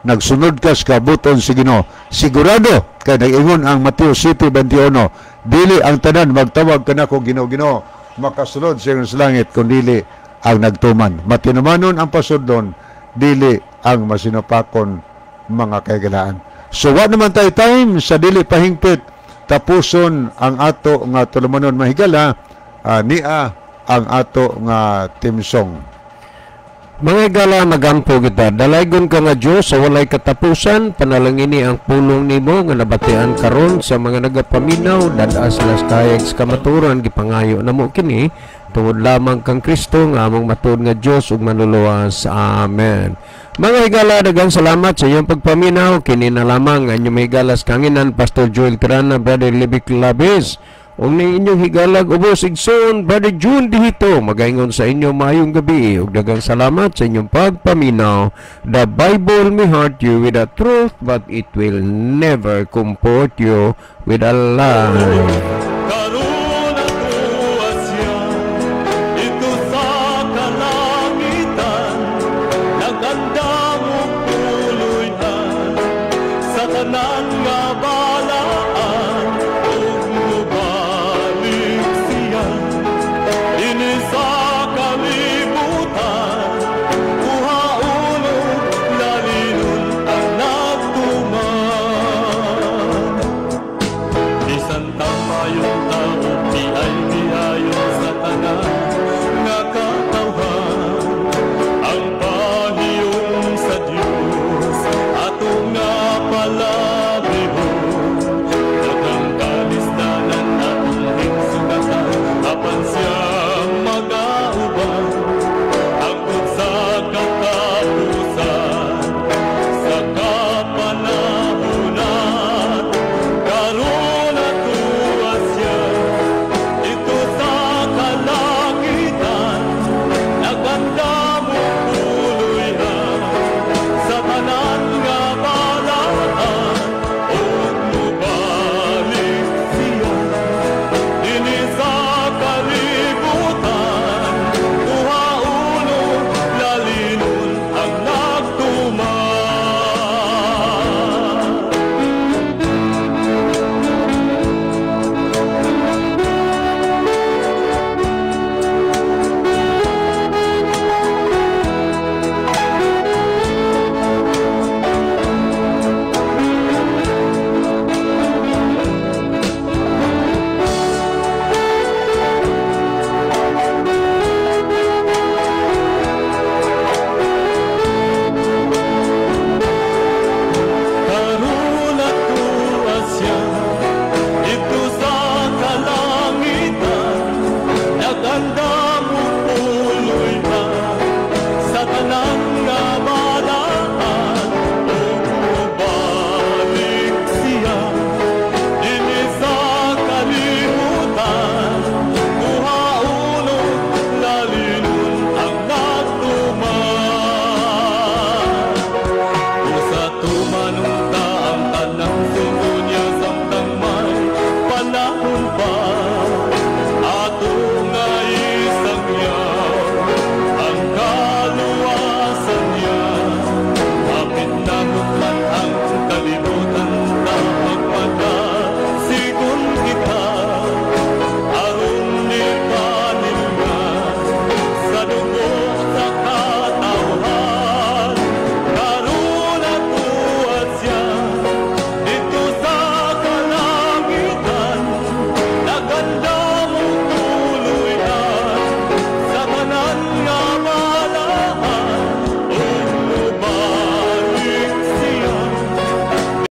nagsunod ka sa kabubut-on sa Ginoo. Sigurado kay nag-ingon ang Mateo 7:21, dili ang tanan magtawag kanako, "Ginoo, Ginoo," makasulod sa sa langit, kun dili ang nagtuman. Matinumanon ang pasudlon, dili ang masinupakon, mga kahigalaan. So wa naman tayo time sa dili pahingpit, tapuson ang ato nga tulumanon, mahigala, nia ang ato nga theme song. Mga higala, magampo kita. Dalaygon ka nga Diyos sa walay katapusan, panalangini ang pulong nimo nga nabatian karon sa mga nagapaminaw, dad-a sila sa kahayag sa kamatuoran, gipangayo namo kini tungod lamang kang Kristo nga among matuod nga Dios ug manluluwas. Amen. Mga higala, daghang salamat sa inyong pagpaminaw. Kini na lamang ang inyong mahigala sa kahanginan, Pastor Joel Tirana, Brother Libic Labis, ug ning inyong higalag ubos igsoon, Brother June Dihito, magaingon sa inyo maayong gabi ug daghang salamat sa inyong pagpaminaw. The Bible may hurt you with the truth, but it will never comfort you with a lie. Karon.